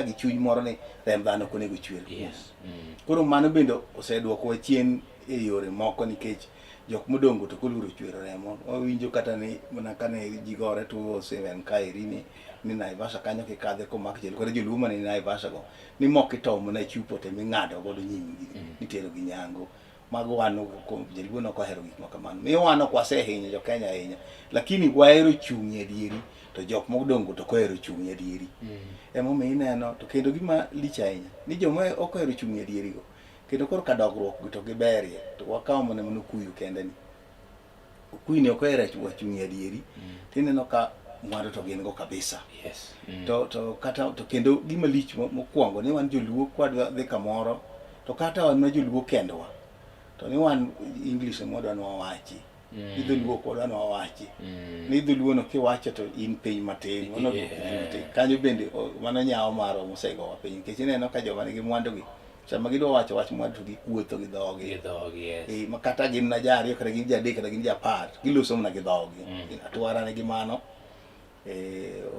gi chuny moro ni remb dhano ok onego chwer. Yes. Koro mano bende oseduokowa chien e yore moko nikech jok modongo to koluoro chwero remo. Wawinjo kata ni mana kane ji gore 2007 kaeri ni Naivasha kanyo kikadhe komak joluo kata joluo mane ni Naivasha go ni moko itowo mana e chupa to eming'ado godo nyimgi nitero gi nyango. Mago wan joluo nok ohero gik ma kamano. Miyo wan ok wasehinyo jo Kenya ahinya. Lakini wahero chung' e adieri to jok modongo to ok ohero chung' e adieri. Emomiyo ineno to kendo gima lich ahinya ni joma ok ohero chung' e adieri go kendo korka dongruok to giberie to wakawo mana mana okuyu kende ni. Okuyu ni ok ohero chung' e adieri tineno ka mwandu to gin go kabisa. Yes. To kata to kendo gima lich mokwongo ni wan joluo kwadwa dhi kamoro to kata wan ma joluo kendwa to ni wan English ema wadwa ni wawachi. Ni dholuo ok wadwa ni wawachi. Ni dholuo no kiwacho to in piny matin, mano yeah. Piny matin. Kanyo bende mano nyawo marwa mosegowa piny nikech ineno ka joma nigi mwandu gi sama gidwa wacho wach mwandu to gikuotho gi dhogi. Gi dhogi, yes. Ma kata gin na ja ariyo kata gin ja adek kata gin ja apar giloso mana gi dhogi. Atwara nigi mano,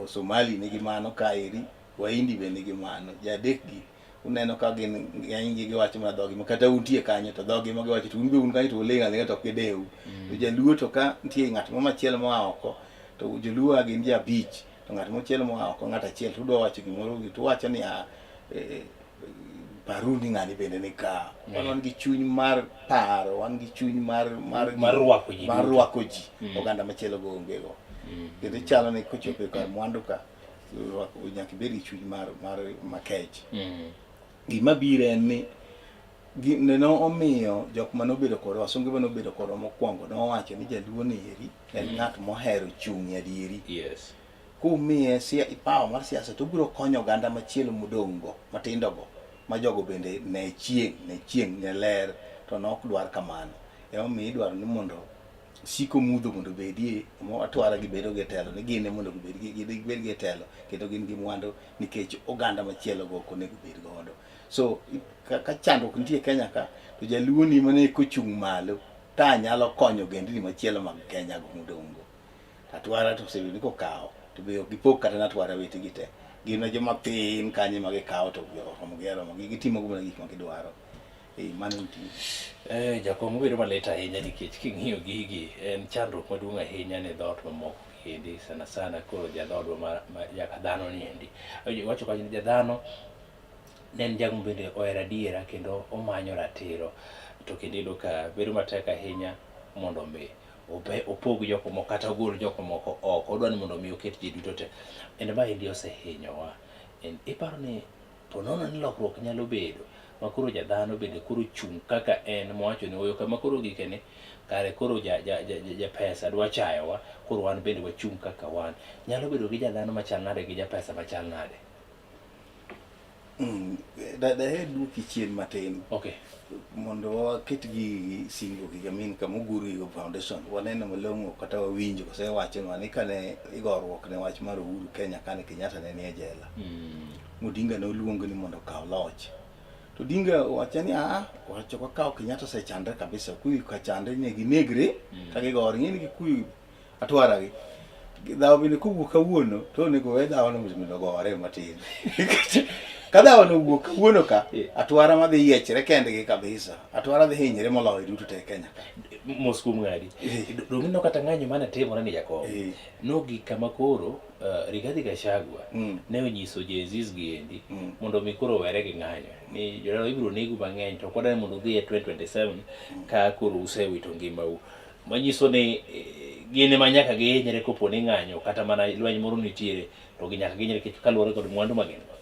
Somali nigi mano kaeri, Wahindi be nigi mano. Ja adek gi uneno ka gin ng'eny gi giwacho mana dhogi ma kata untie kanyo to dhogi ma giwacho to un be un kanyo to uling' aling'a to ok gidewu. To jaluo to ka nitie ng'at moro machielo moa oko to joluo a gin ji abich to ng'at machielo moa oko ng'at achiel to udwa wacho gimoro to uwacho ni a paruru ni ng'ani bende ni ka. Wan gi chuny mar paro, wan gi chuny mar mar Mar rwako ji mar duto. rwako ji. Oganda machielo go onge go. Kendo chalo ni kochopo e kar mwandu ka rwako nyaka ibed gi chuny mar mar makech. Gima biro en ni neno omiyo jok mane obedo kodwa, wasunge mane obedo kodwa mokwongo nowacho ni jaluo ni eri en ng'at mohero chung' e adieri. Yes. Kumiye power mar siasa to obiro konyo oganda machielo modong' go, matindo go, ma jogo bende ne chieng', ne chieng', ne ler, to ne ok dwar kamano. Emomiyo idwaro ni mondo siko mudho mondo obedie, atwara gibedo gi telo, ni gin mondo gibed gi, gibed gi telo, kendo gin gi mwandu nikech oganda machielo go ok onego bed godo. So, ka chandruok nitie Kenya ka, to jaluo ni mane kochung' malo, ta nyalo konyo ogendni machielo mag Kenya go modong' go. Atwara to osebedo ni kokawo, to be ok gipog kata na atwara wetegi te. Gin na joma thin kanyo ema gikawo to oromo gi aromo gi, gitimo go mana gik ma gidwaro. Mano nitie. Jakom obedo malit ahinya nikech king'iyo gigi en chandruok maduong' ahinya ne dhoot mamoko endi sana sana koro jadhodwa ma jaka dhano ni endi. Iwacho kanyo ni jadhano ne en jago bende ohero adiera kendo omanyo ratiro to kendo iyudo ka bedo matek ahinya mondo mi opog jok moko kata ogol jok moko oko odwa ni mondo mi oket ji duto te. Kendo maendi osehinyowa. Iparo ni po nono ni lokruok nyalo bedo ma koro jadhano bende koro chung' kaka en mowacho ni oyo kama koro gike ni kare koro ja pesa dwa chayowa koro wan bende wachung' kaka wan. Nyalo bedo gi jadhano machal nade gi japesa machal nade? Daher duoki chien matin. Okay. Mondo waket gi singo gi I mean kama ogur gigo foundation waneno malong'o kata wawinjo kose wachonwa ni kane igoruok ne wach mar Uhuru Kenya kane Kenyatta ne nie jela. Odinga ne oluong ni mondo okaw loch. To Odinga owacho ni aa, owacho wakaw Kenyatta osechandre kabisa, Kikuyu ka chandre ne ginegre ka gigore, ing'e ni Kikuyu atwara gi. Dhawo bende kowuok kawuono to onego we dhawono mondo ogore matin. Ka dhawono owuok kawuono ka, atwara madhi yiechre kendgi kabisa. Atwara dhi hinyre moloyo duto te Kenya ka. Mos kuom ng'adi. Donge ineno kata ng'anyo mane timore ni Jakom. Nogik kama koro Rigathi Gachagua ne onyiso Gen Zs gi endi mondo mi koro owere gi ng'anyo. Ni jodala ibiro negu mang'eny to ok wadwa ni mondo udhi e 2027 ka koro usewito ngimau. Manyiso ni gin ema nyaka gihinyre kopo ni ng'anyo kata mana lweny moro nitiere to gi nyaka gihinyre nikech kaluwore kod mwandu ma gin go.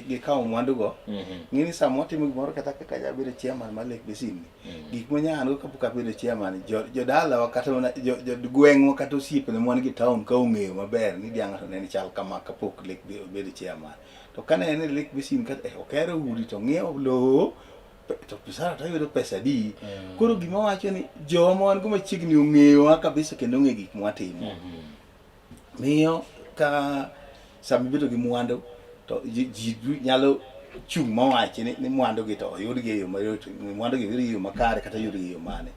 Gikawo mwandu go. Ng'e ni sama watimo gimoro kata kaka jabedo chairman mar Lake Basin ni, gik ma an go kapok abedo chairman, jodalawa kata mana jogweng'wa kata osiepene ma wan gi town ka ong'eyo maber ni dhiang' to ne ni chal kama kapok Lake obedo chairman. To kane en e Lake Basin ka okero udi to ng'iewo lowo to Busara to ayudo pesa adi? Koro gima wacho ni jowa ma wan go machiegni ong'eyowa kabisa kendo ong'eyo gik mwatimo. Miyo ka sama ibedo gi mwandu to ji nyalo chung' mawachi ni mwandu gi to oyudgi e yo mayot, mwandu gi oyudgi e yo makare kata oyudgi e yo mane.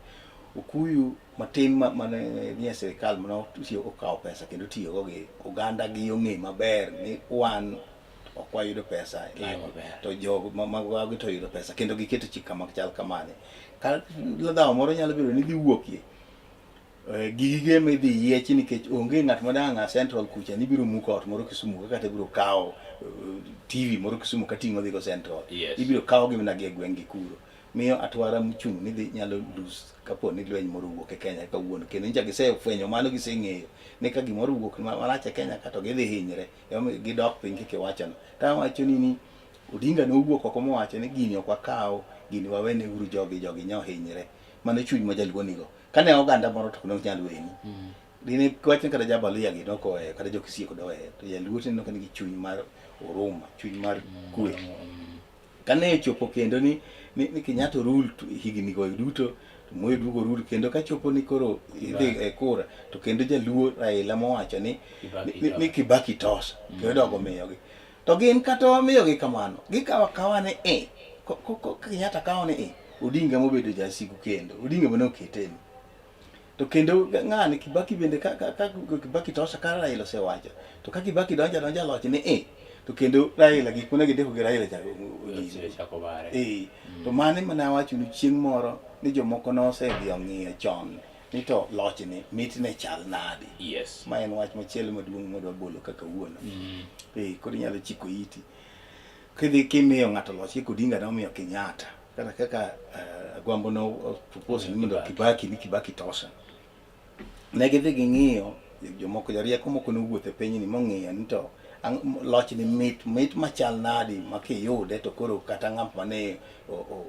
Okuyu matin mane nie sirikal mane otiyo okawo pesa kendo otiyogo gi oganda gi ong'e maber ni wan Ok wayudo pesa Iyo maber. to jogo magwagi to yudo pesa kendo giketo chik kama chal kamane. Ka dhawo moro nyalo bedo ni dhi wuokie gige midhi yiechi nikech onge ng'at ma dang' a Central kucha ni biro muko ot moro Kisumu ka kata ibiro kawo TV moro Kisumu ka ting'o dhigo Central. Yes. Ibiro kawo gi mana gi e gweng' gi kuro. Miyo atwara mochung' ni dhi nyalo lose kapo ni lweny moro owuok e Kenya kawuono. Kendo nyicha gisefwenyo mano giseng'eyo ni ka gimoro owuok marach e Kenya ka to gidhi hinyre. Emomiyo gidok piny kaka iwachono. To awacho ni ni Odinga nowuok oko mowacho ni gini ok wakaw, gini wawene uru jogi, jogi nyo hinyre. Mano chuny ma jaluo nigo. Kane oganda moro to ok nyal weni. Dine wach ni kata Jabaluya gi nok oweyo, kata jo Kisii ok oweyo. To jaluo to ineno ka nigi chuny mar huruma, chuny mar kwe. Kane ochopo kendo ni Kenyatta rule higni go duto, to Moi duogo rule kendo kachopo ni koro idhi e kura, to kendo jaluo Raila mowacho ni ni Kibaki tosa, kendo dogo miyogi. To gin kata wamiyogi kamano, gikawo akawa ni e, Kenyatta kawo ni e, Odinga mobedo jasigu kendo, Odinga mane oketeni. To kendo ng'ani Kibaki bende ka Kibaki tosa ka Raila osewacho, to ka Kibaki donjo adonja loch ni e, to kendo Raila gik mane gindiko gi Raila cha ochako bare. To mano ema nawachonu chieng' moro ni jomoko nosedhi ong'iyo chon ni to lochni mitne chal nadi. Yes. Ma en wach machielo maduong' madwa golo kaka kawuono. Koro inyalo chiko iti. Kidhi kimiyo ng'ato loch kaka Odinga nomiyo Kenyatta, kata kaka Agwambo no propose ni mondo Kibaki ni Kibaki tosa. Ne gidhi ging'iyo jomoko jorieko moko nowuotho e pinyni mong'iyo ni to loch ni mit mit machal nadi ma kiyude to koro kata ng'at mane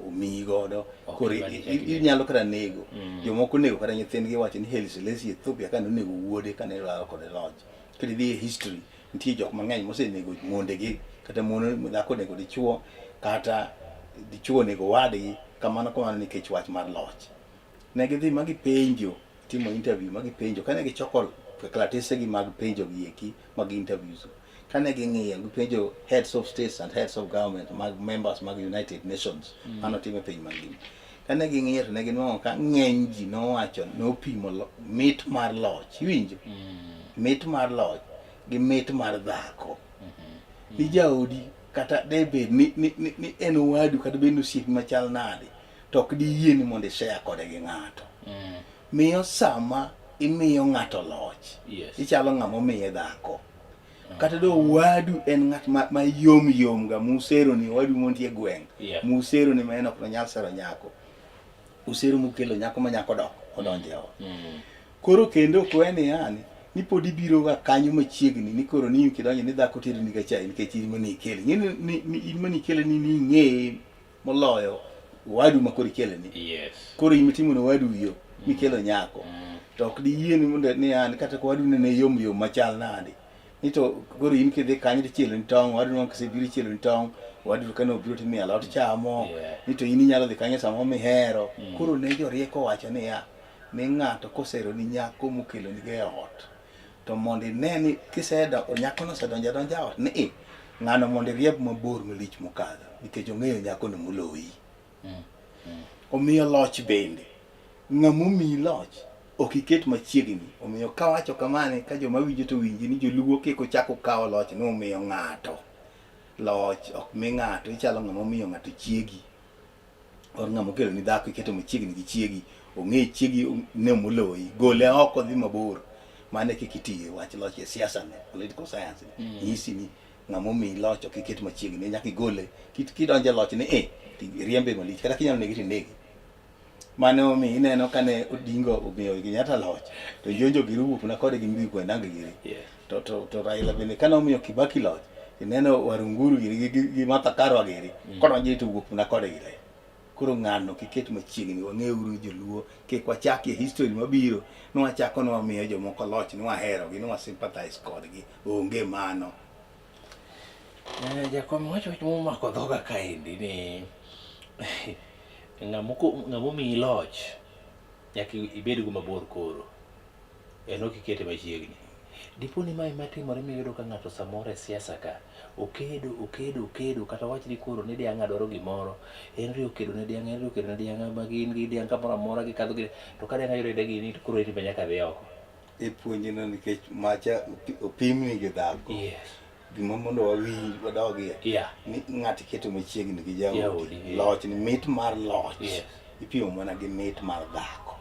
omiyi godo koro inyalo kata nego. Jomoko onego kata nyithindgi wacho ni Haile Selassie Ethiopia kane onego wuode kane olalo kode loch. Kendo idhi e history nitie jok mang'eny mosenego mondegi kata mon dhako onego dichuo kata dichuo onego wadgi kamano kamano nikech wach mar loch. Ne gidhi ma gipenjo timo interview ma gipenjo kane gichoko kalatese gi mag penjo gi eki mag interviews kane ging'iyo gipenjo heads of states and heads of government mag members mag United Nations mano time e piny mangima. Kane ging'iyo to ne ginwang'o ka ng'eny ji nowacho nopimo mit mar loch iwinjo mit mar loch gi mit mar dhako. Ni jaodi kata de bed ni en owadu kata bed ni osiepni machal nade to ok diyie ni mondo ishare kode gi ng'ato. Miyo sama imiyo ng'ato loch, Yes. ichalo ng'ama omiye dhako. Kata do owadu en ng'at ma yom yom ga musero ni owadu montie gweng'. Yeah. Musero ni ma en ok nonyal sero nyako. Usero mukelo nyako ma nyako dok odonjo e ot. Koro kendo ok we ni yani ni pod ibiro ga kanyo machiegni ni koro ni kidonjo ni dhako tedoni ga chai nikech in mane ikele. Ing'e ni in mane ikele ni ing'eye moloyo owadu ma koro ikele ni. Yes. Koro in mitimo ne owadu yo mikelo nyako. To ok diyie ni mondo ni an kata ka owadu ne yom yom machal nade. Ni to koro in kidhi kanyo tichielo ni tong', owadu no kisebiro ichielo ni tong', owadu kane obiro timiyo alot chamo. Yeah. Ni to in inyalo dhi kanyo sama mihero. Koro ne jorieko wacho niya, ni ng'ato kosero ni nyako mokelo ni go e ot, to mondo ine ni kisedo nyako no osedonjo adonja ot ni ng'ano mondo iriemb mabor malich mokadho nikech ong'eyo nyako no moloyi. Omiyo loch bende ng'ama omiyi loch ok iket machiegni. Omiyo kawacho kamane ka joma winjo to winji ni joluo kik ochak okaw loch ni omiyo ng'ato loch ok mi ng'ato ichalo ng'ama omiyo ng'ato chiegi or ng'ama okelo ni dhako iketo machiegni gi chiegi ong'e chiegi ne moloyi gole oko dhi mabor mane kik itiye wach loch e siasa ne political science ne nyisi ni ng'ama omiyi loch ok iket machiegni nyaka igole kidonjo e loch ni e riembe malich kata kinyalo nege to inege. Mane omiyo ineno kane Odinga omiyo Kenyatta loch to Jonjo giri owuok mana kode gi Mbiyu Koinange giri. Yes. To Raila bende kane omiyo Kibaki loch ineno Warunguru giri gi Martha Karua giri kodonjo to owuok mana kode gire. Koro ng'ano kiket machiegni wang'euru joluo kik wachakie history mabiro ni wachako ni wamiyo jomoko loch ni waherogi ni wa sympathize kodgi onge mano. Jakom wacho wach momako dhoga kaendi ni ng'ama omiyi loch nyaka ibed go mabor koro en ok ikete machiegni. Dipo ni mae matimore miyudo ka ng'ato samoro e siasa ka okedo okedo okedo kata wach ni koro ni diang' dwaro gimoro en ri okedo ne diang' en ri okedo ne diang' ma gin gi diang' kamoro amora gikadho gi to ka diang' yudo gini to koro en be nyaka dhi oko. Ipuonjino nikech macha opimni gi dhako. Yes. Gima mondo wawinj wadogie. Ni ng'ato iketo machiegni gi jaodi. Jaodi, yeah. Loch ni mit mar loch. Yes. Ipimo mana gi mit mar dhako.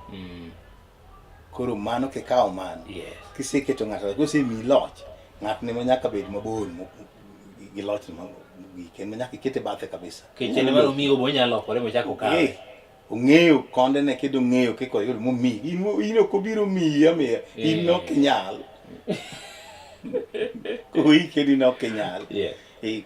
Koro mano kikawo mano. Yes. Kiseketo ng'ato kosemiyi loch, ng'atni ma nyaka bed mabor gi lochni mogik. En ma nyaka ikete bathe kabisa. Nikech en ema nomiyi go onyalo lokore mochak okawe. Ong'eyo kondene kendo ong'eyo kika oyud momiyi. In ok obiro miyi amiya. In ok inyal. Koike ni ok inyal. Yeah.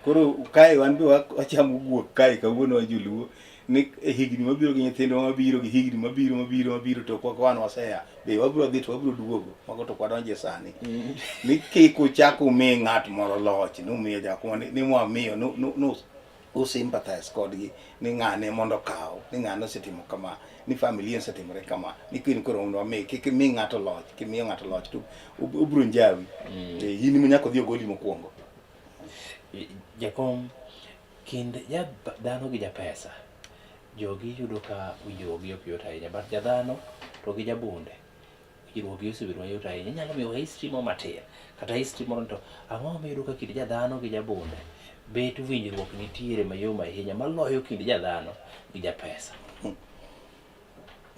Koro kae wan be wachamo guok kae kawuono wa joluo ni e higni mabiro gi nyithindwa mabiro gi higni mabiro mabiro mabiro to ok wan waseya be wabiro dhi to wabiro duogo mago to ok wadonje sani. Ni kik uchak umi ng'at moro loch numiyo jakwa ni mwamiyo nu u sympathize kodgi ni ng'ane mondo okaw ni ng'ane osetimo kama ni familia osetimore kama ni kin koro mondo wami kik imi ng'ato loch kimiyo ng'ato loch to obiro njawi. In ema nyaka odhi ogoli mokwongo. Jakom, kind jadhano gi japesa, jogi yudo ka winjruok gi ok yot ahinya, but jadhano to gi jabunde winjruok gi osebedo mayot ahinya. Inyalo miyowa history moro matin kata history moro to ang'o miyudo ka kind jadhano gi jabunde bet winjruok nitiere mayom ahinya maloyo kind jadhano gi japesa?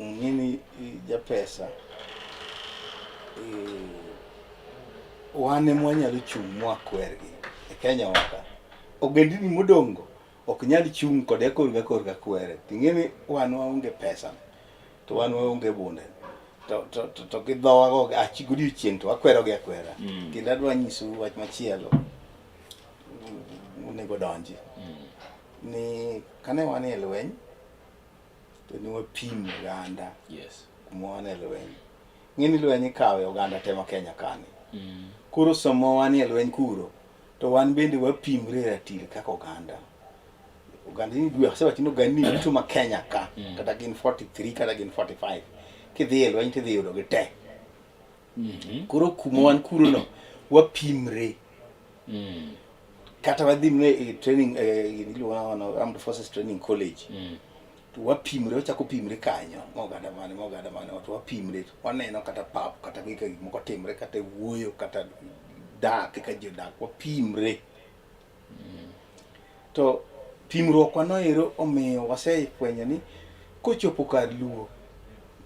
Ng'eni japesa wan ema wanyalo chung' mwakwergi e Kenya wa ka. Ogendini modongo ok nyal chung' kode korka korka kwere. Ting'e ni wan waonge pesa to wan waonge bunde to gi dhowa go achi godiochieng' to wakwerogi akwera. Kendo adwa nyisou wach machielo onego donji. Ni kane wan e lweny to ne wapimo oganda kuma wan e lweny. Ng'e ni lweny ikawe oganda te ma Kenya kani. Koro sama wan e lweny kuro to wan bende wapimre e ratil kaka oganda. Oganda ni dwe asewacho ni ogandni duto ma Kenya ka kata gin 43 kata gin 45 kidhi e lweny tidhi yudo gi te. Koro kuma wan kuro no wapimre. Kata wadhi mne e training iluongo nang'o Armed Forces Training College. To wapimre, wachako pimre kanyo, ma oganda mane, ma oganda mane, to wapimre, waneno kata pap, kata kaka gik moko timre, kata wuoyo, kata dak, kaka ji odak, wapimre. To pimruok wa noero omiyo wasefwenyo ni kochopo kar luo,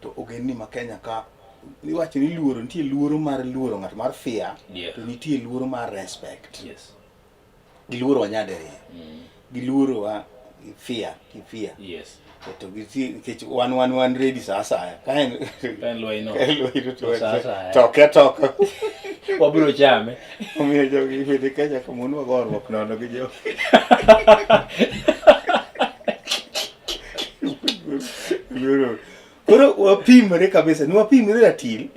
to ogendni ma Kenya ka, iwacho ni luoro, nitie luoro mar luoro ng'ato mar fear, to nitie luoro mar respect. Giluoro wa nyadiriyo. Giluoro wa fear, gi fear. To gitie nikech wan ready sa asaya. Ka en Ka en lweny no. Ka en lweny no to Sa asaya. Toke atoka. Wabiro chame. Omiyo jogi bende Kenya ka mon wagoruok nono gi jo. Koro wapimre kabisa, ni wapimre ratil.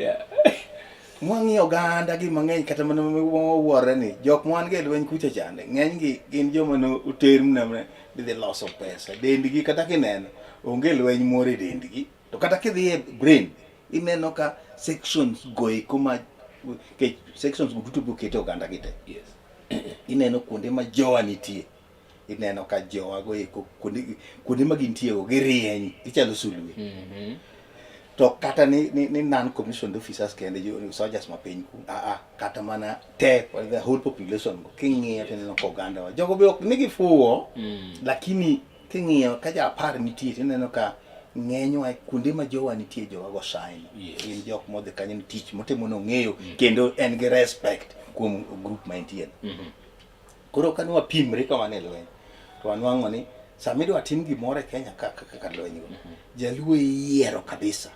Mwang'iyo oganda gi mang'eny kata mana wawuorre ni jok ma wan go e lweny kucha chande ng'eny gi gin joma ne oter mana dhi loso pesa. Dendgi kata kineno onge lweny moro e dendgi. To kata kidhi e brain ineno ka sections go eko ma nikech sections go duto biro keto oganda gi te. Ineno kuonde ma jowa nitie. Ineno ka jowa go eko kuonde ma gintie go girieny gichalo sulwe. To kata ni non commissioned officers kende jo soldiers ma piny ku kata mana te the whole population go king'iyo to ineno ka oganda wa jogo be ok ni gifuwo, lakini king'iyo ka ja apar nitie to ineno ka ng'enywa kuonde ma jowa nitie jowa go shine. Gin jok modhi kanyo ni tich motimo no ong'eyo kendo en gi respect kuom group ma entie. Koro ka nwapimre ka wan e lweny to wanwang'o ni sama idwa tim gimoro e Kenya kaka lweny go, jaluo iyiero kabisa.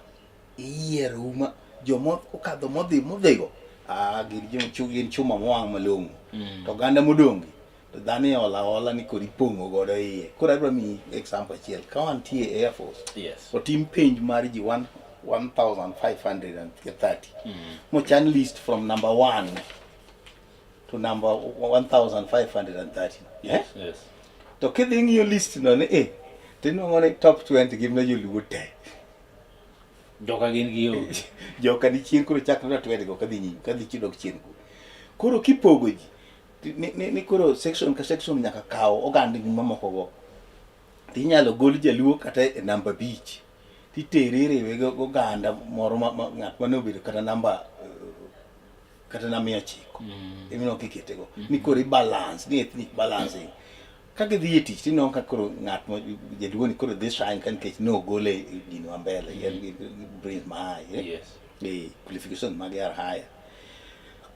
Iyiero uma joma okadho modhigo, gin chuma mowang' malong'o. To oganda modong' gi, to dhano iolo aola ni koro ipong'o godo iye. Koro adwa miyi example achiel. Ka wantie e Air Force, otim penj mar ji 1530. Mochan list from number 1 to number 1530. To kidhi ng'iyo list no ni to inuang'o ni top 20 gin ma joluo te. Joka gin gi onge. Joka ni chien koro chakre na 20 go kadhi nyime, kadhi chien dok chien go. Koro kipogo ji ni koro section ka section nyaka kaw oganda gi mamoko go. Tinyalo gol jaluo kata e namba 5. Titere iriwe gi oganda moro ma ng'at mane obedo kata namba kata na 900 emineno kiketego ni koro i balance ni ethnic balancing ka gidhi e tich tineno ka koro ng'at ma jaduo ni koro dhi shine ka nikech nogole e gino ma mbele en gi brains ma high eh? Yes. Eh, qualification mage are higher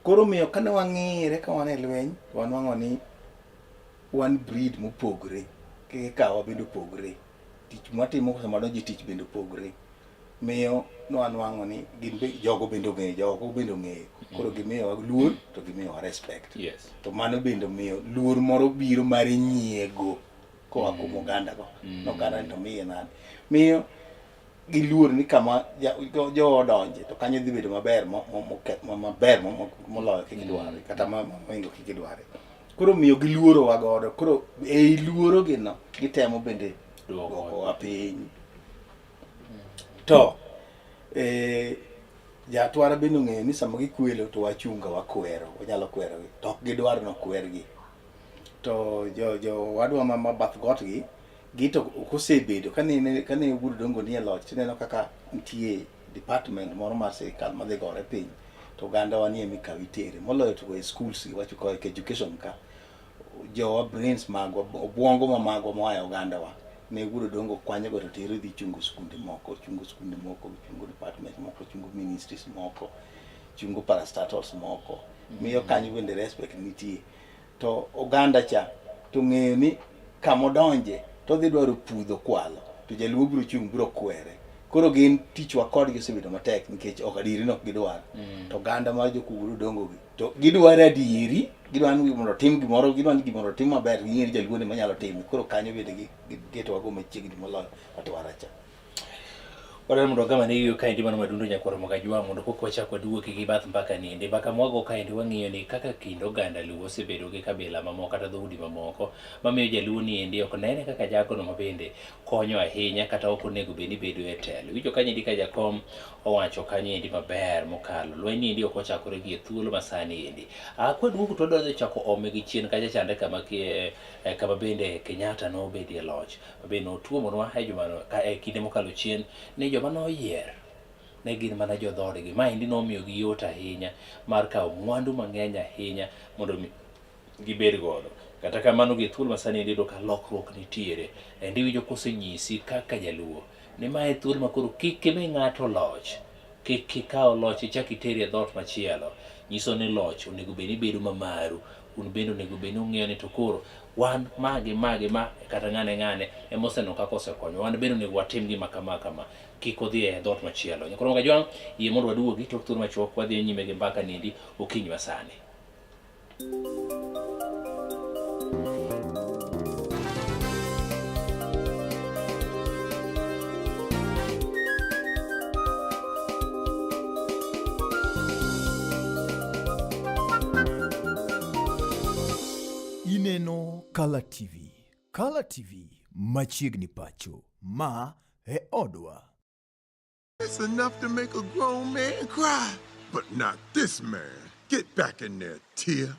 koro miyo kane wang'ire ka wan e lweny to wanwang'o ni wan breed mopogre kaka ikawa bende opogre tich mwatimo sama wadonjo e tich bende opogre miyo nwanwang'o ni gin be jogo bende ong'eyo jogo bende ong'eyo koro gimiyowa luor to gimiyowa respect Yes. to mano bende omiyo luor moro biro mar nyiego koa kuom oganda go no oganda ni to miye nade miyo giluor ni kama jowa odonje to kanyo dhi bedo maber maber moloyo kaka idware kata mohingo kaka idware koro miyo giluorowa godo koro ei luorogino gitemo bende duokowa piny to eh, jatwara bende ong'eyo ni sama gikwelo to wachunga wakwero wanyalo kwerogi to ok gidwar nokwergi to jo jo wadwa ma ma bath got gi gi to ok osebedo kane kane Ogudu Dongo nie loch tineno kaka nitie department moro mar sirikal madhi gore piny to oganda wa nie mikawo itere moloyo to e schools gi wacho korka education ka jowa brains magwa obwongo ma magwa moa e oganda wa ne Ogudu Dongo kwanyo go to tero dhi chungo skunde moko chungo skunde moko chungo department moko chungo ministries moko chungo parastatals moko miyo kanyo bende respect nitie to oganda cha to ng'eyo ni kamodonje to odhi dwaro pudho kwalo to jaluo biro chung' biro kwere koro gin tichwa kodgi osebedo matek nikech ok adieri nok gidwar to oganda mar jokugu dongo gi to gidwaro adieri gidwaro ni mondo otim gimoro gidwaro ni gimoro otim maber ging'e ni jaluo ni manyalo time koro kanyo bende giketowago machiegni moloyo otwara cha Wadwaro mondo wagam ane yueyo kaendi mano madundo nyakwar Mogajwang' mondo koka wachak waduoki gi bath mbaka niendi. Mbaka mwago kaendi wang'iyo ni kaka kind oganda Luo osebedo gi kabila mamoko kata dhoudi mamoko mamiyo jaluo niendi ok nene kaka jagono ma bende konyo ahinya kata ok onego bed ni bedo e telo. Iwinjo kanyo endi ka jakom owacho kanyo endi maber mokalo. Lweny niendi ok ochakore gi e thuolo ma sani endi. Ah, kwaduogo to wadwa dhi chako ome gi chien kacha chande kama, kama bende Kenyatta nobedie loch. Be notuomonwa e jumano ka e kinde mokalo chien ni joma noyier ne gin mana jodhoodgi. Maendi nomiyogi yot ahinya mar kawo mwandu mang'eny ahinya mondo mi gibed godo. Kata kamano gi thuolo masani endi iyudo ka lokruok nitiere. Endi iwinjo kosenyisi kaka jaluo ni mae thuolo ma koro kik imi ng'ato loch. Kik ikaw loch ichak iteri e dhoot machielo. Nyiso ni loch onego bed ni bedo ma maru. Un bende onego bed ni ung'iyo ni to koro wan ma gi ma gi ma kata ng'ane ng'ane ema oseneno kaka osekonyo. Wan bende onego watim gima kama kama. Kik odhi e dhoot machielo. Nyakoro Kajwang', yie mondo waduogi tok thuolo machuok wadhi nyime gi mbaka niendi okinyi masani. Ineno Kala TV. Kala TV machiegni pacho. Ma e odwa. It's enough to make a grown man cry, but not this man. Get back in there, Tia.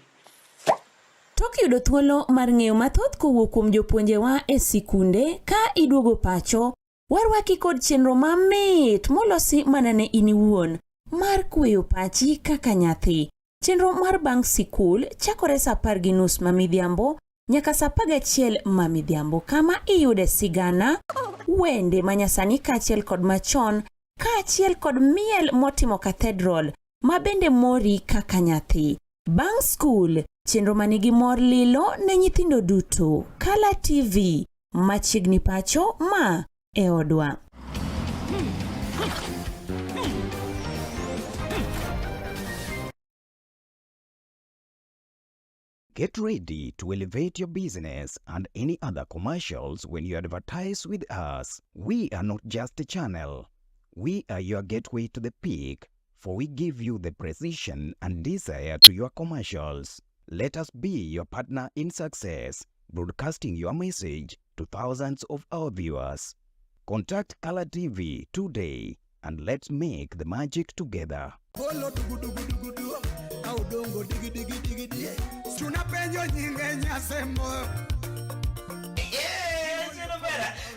Tok yudo thuolo mar ng'eyo mathoth kowuok kuom jopuonjewa e sikunde ka iduogo pacho, warwaki kod chenro mamit molosi mana ne in iwuon mar kweyo pachi kaka nyathi. Chenro mar bang' sikul chakore saa 10:30 ma midhiambo nyaka saa 11 ma midhiambo kama iyude sigana, wende manyasani kaachiel kod machon kaachiel kod miel motimo cathedral ma bende mori kaka nyathi. Bang' skul, chenro manigi mor lilo ne nyithindo duto. Kala TV, machiegni pacho ma e odwa. Get ready to elevate your business and any other commercials when you advertise with us. We are not just a channel. We are your gateway to the peak, for we give you the precision and desire to your commercials. Let us be your partner in success, broadcasting your message to thousands of our viewers. Contact Color TV today and let's make the magic together. Polo dugu dugu dugu du, ka udongo digi digi digi di. Chuna penjo nyinge nyasemo.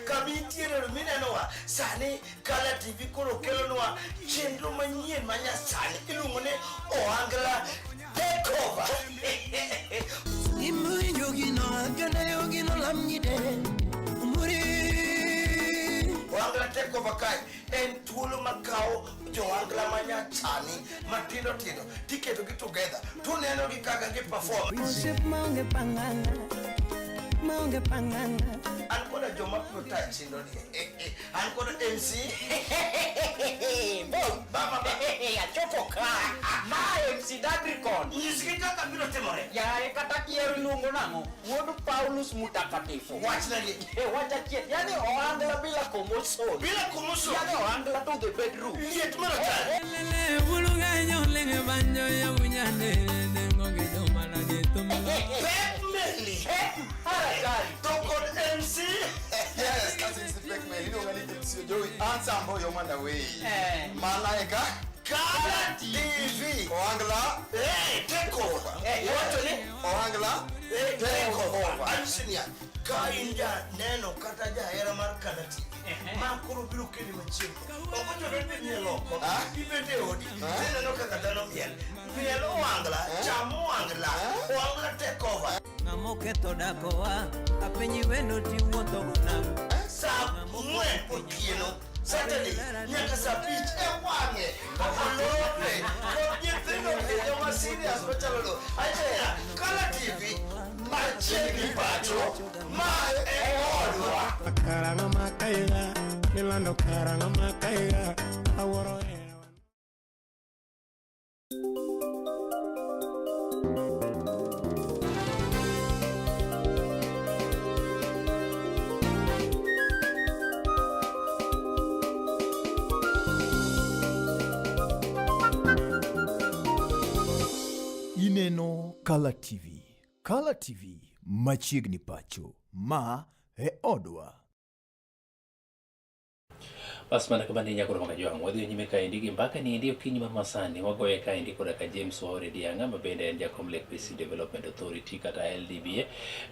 Kama intiere no minenowa. Over. Sani Kala TV koro kelonwa chenro manyien ma nyasani iluongo ni Ohangla Take Over. Ohangla Take Over kae en thuolo makawo johangla ma nyasani matindo tindo tiketogi together tuneno gi kaka gi perform. An koda joma protect chenro ni. An koda MC. Baba ba. Achopo ka. Ma MC Dadricon. Nyisgi kaka biro timore. Yaye kata kiero iluongo nang'o? Wuod Paulus Mutakatifu. Wachnegi. Wach achiel. Yani ohangla bila commotion. Bila commotion. Yani ohangla to the bedroom. Liet maratari. Pep Meli. Harakari. To kod MC. Yes, that is the Pek Meli. Iluonga ni MC Joey. Ansambo Yomanda Way. Eh. Malaika. Kala TV. Ohangla. Hey, take over. Wacho ni Ohangla. Hey, Take over. Anyisi niya, ka in janeno kata jahera mar Kala TV, ma koro biro keli machiegni. Ok ochuno ni ibed miel oko, ibet e odi, tineno kaka dhano miel. Miel ohangla, cham ohangla, ohangla take over. Ng'amoketho dakowa apenji wendo tiwuotho go nang'o Sa 4 otieno, Saturday, nyaka sa 5 e wang'e. Olope, kod nyithindo e joma serious machalo lo. Achiel, Kala TV, machiegni pacho, ma e odwa. Ineno Kala TV. Kala TV machiegni pacho. Ma e odwa. Bas mana kama ne nyakoro maka jwang' wadhi nyime kaendi gi mbaka ni endi okinyi mar masani wagoye kaendi koda ka James Waore Diang'a ma bende en jakom Lake Basin Development Authority kata LDBA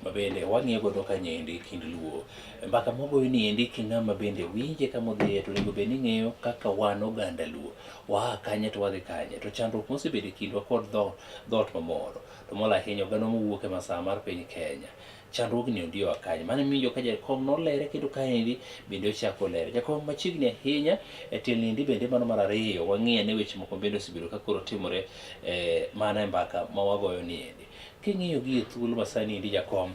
ma bende wang'iyo godo kanyendi kind Luo. Mbaka mwagoyo ni endi ki ng'ama bende winje kama odhiye to onego bed ni ng'eyo kaka wan oganda Luo waa kanye to wadhi kanye to chandruok mosebedo e kindwa kod dhoot mamoro to molo ahinya oganda mowuok e masawa mar piny Kenya chandruogni ondiowa kanye mano miyo ka jakom nolere kendo kaendi bende ochako lere jakom machiegni ahinya e tielni bende mano mar ariyo wang'i ane weche moko bende osebedo ka koro timore mana e mbaka ma wagoyo ni endi king'iyo gi e thuolo ma sani endi jakom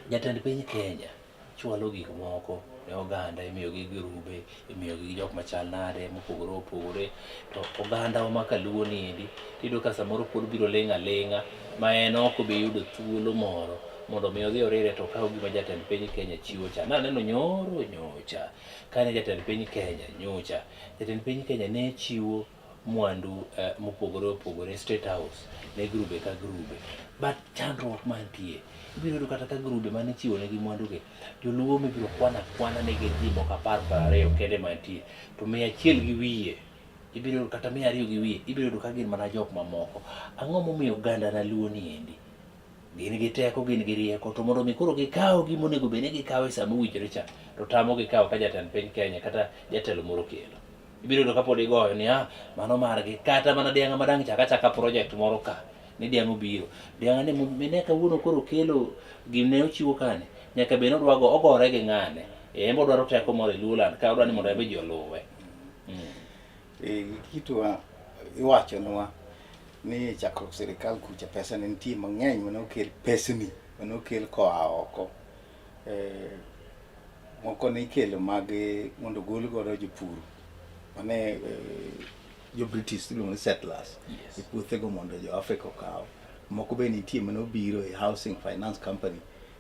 jatend piny Kenya chwalo gik moko ne oganda imiyogi girube imiyogi jok machal nade mopogore opogore to oganda wa makaluo ni endi tiyudo ka samoro pod biro ling' aling'a ma en ok obi yudo thuolo moro mondo mi odhi orire to okaw gima jatend piny Kenya chiwo cha. Naneno nyoro nyocha kane jatend piny Kenya nyocha jatend piny Kenya ne chiwo mwandu mopogore opogore State House ne grube ka grube but chandruok mantie ibiro yudo kata ka grube mane ichiwo negi mwandu gi joluo mibiro kwana kwana ne gin ji moko 10 20 kende mantie to 100 gi wiye ibiro yudo kata 200 gi wiye ibiro yudo ka gin mana jok mamoko. Ang'o momiyo oganda na Luo ni endi gin gi teko gin gi rieko to mondo mi koro gikaw gima onego bed ni gikawo e sama owinjore cha to tamo gikawo ka jatend piny Kenya kata jatelo moro kelo. Ibiro yudo kapod igoyo ni ah mano margi kata mana dhiang' ma dang' chak achaka project moro ka ni dhiang' obiro dhiang' ni mine kawuono koro kelo gimne ochiwo kane nyaka bed ni odwa go ogore gi ng'ane en be odwaro teko moro e Luoland ka odwa ni mondo en be ji oluwe. Kitwa iwachonwa ni chakruok sirikal kucha pesa ne nitie mang'eny mane okel pesni mane okel koa oko. Moko ne ikelo mag mondo ogol godo jopur mane jo British iluongo ni settlers e puothego mondo jo Africa okaw. Moko be nitie mane obiro e Housing Finance Company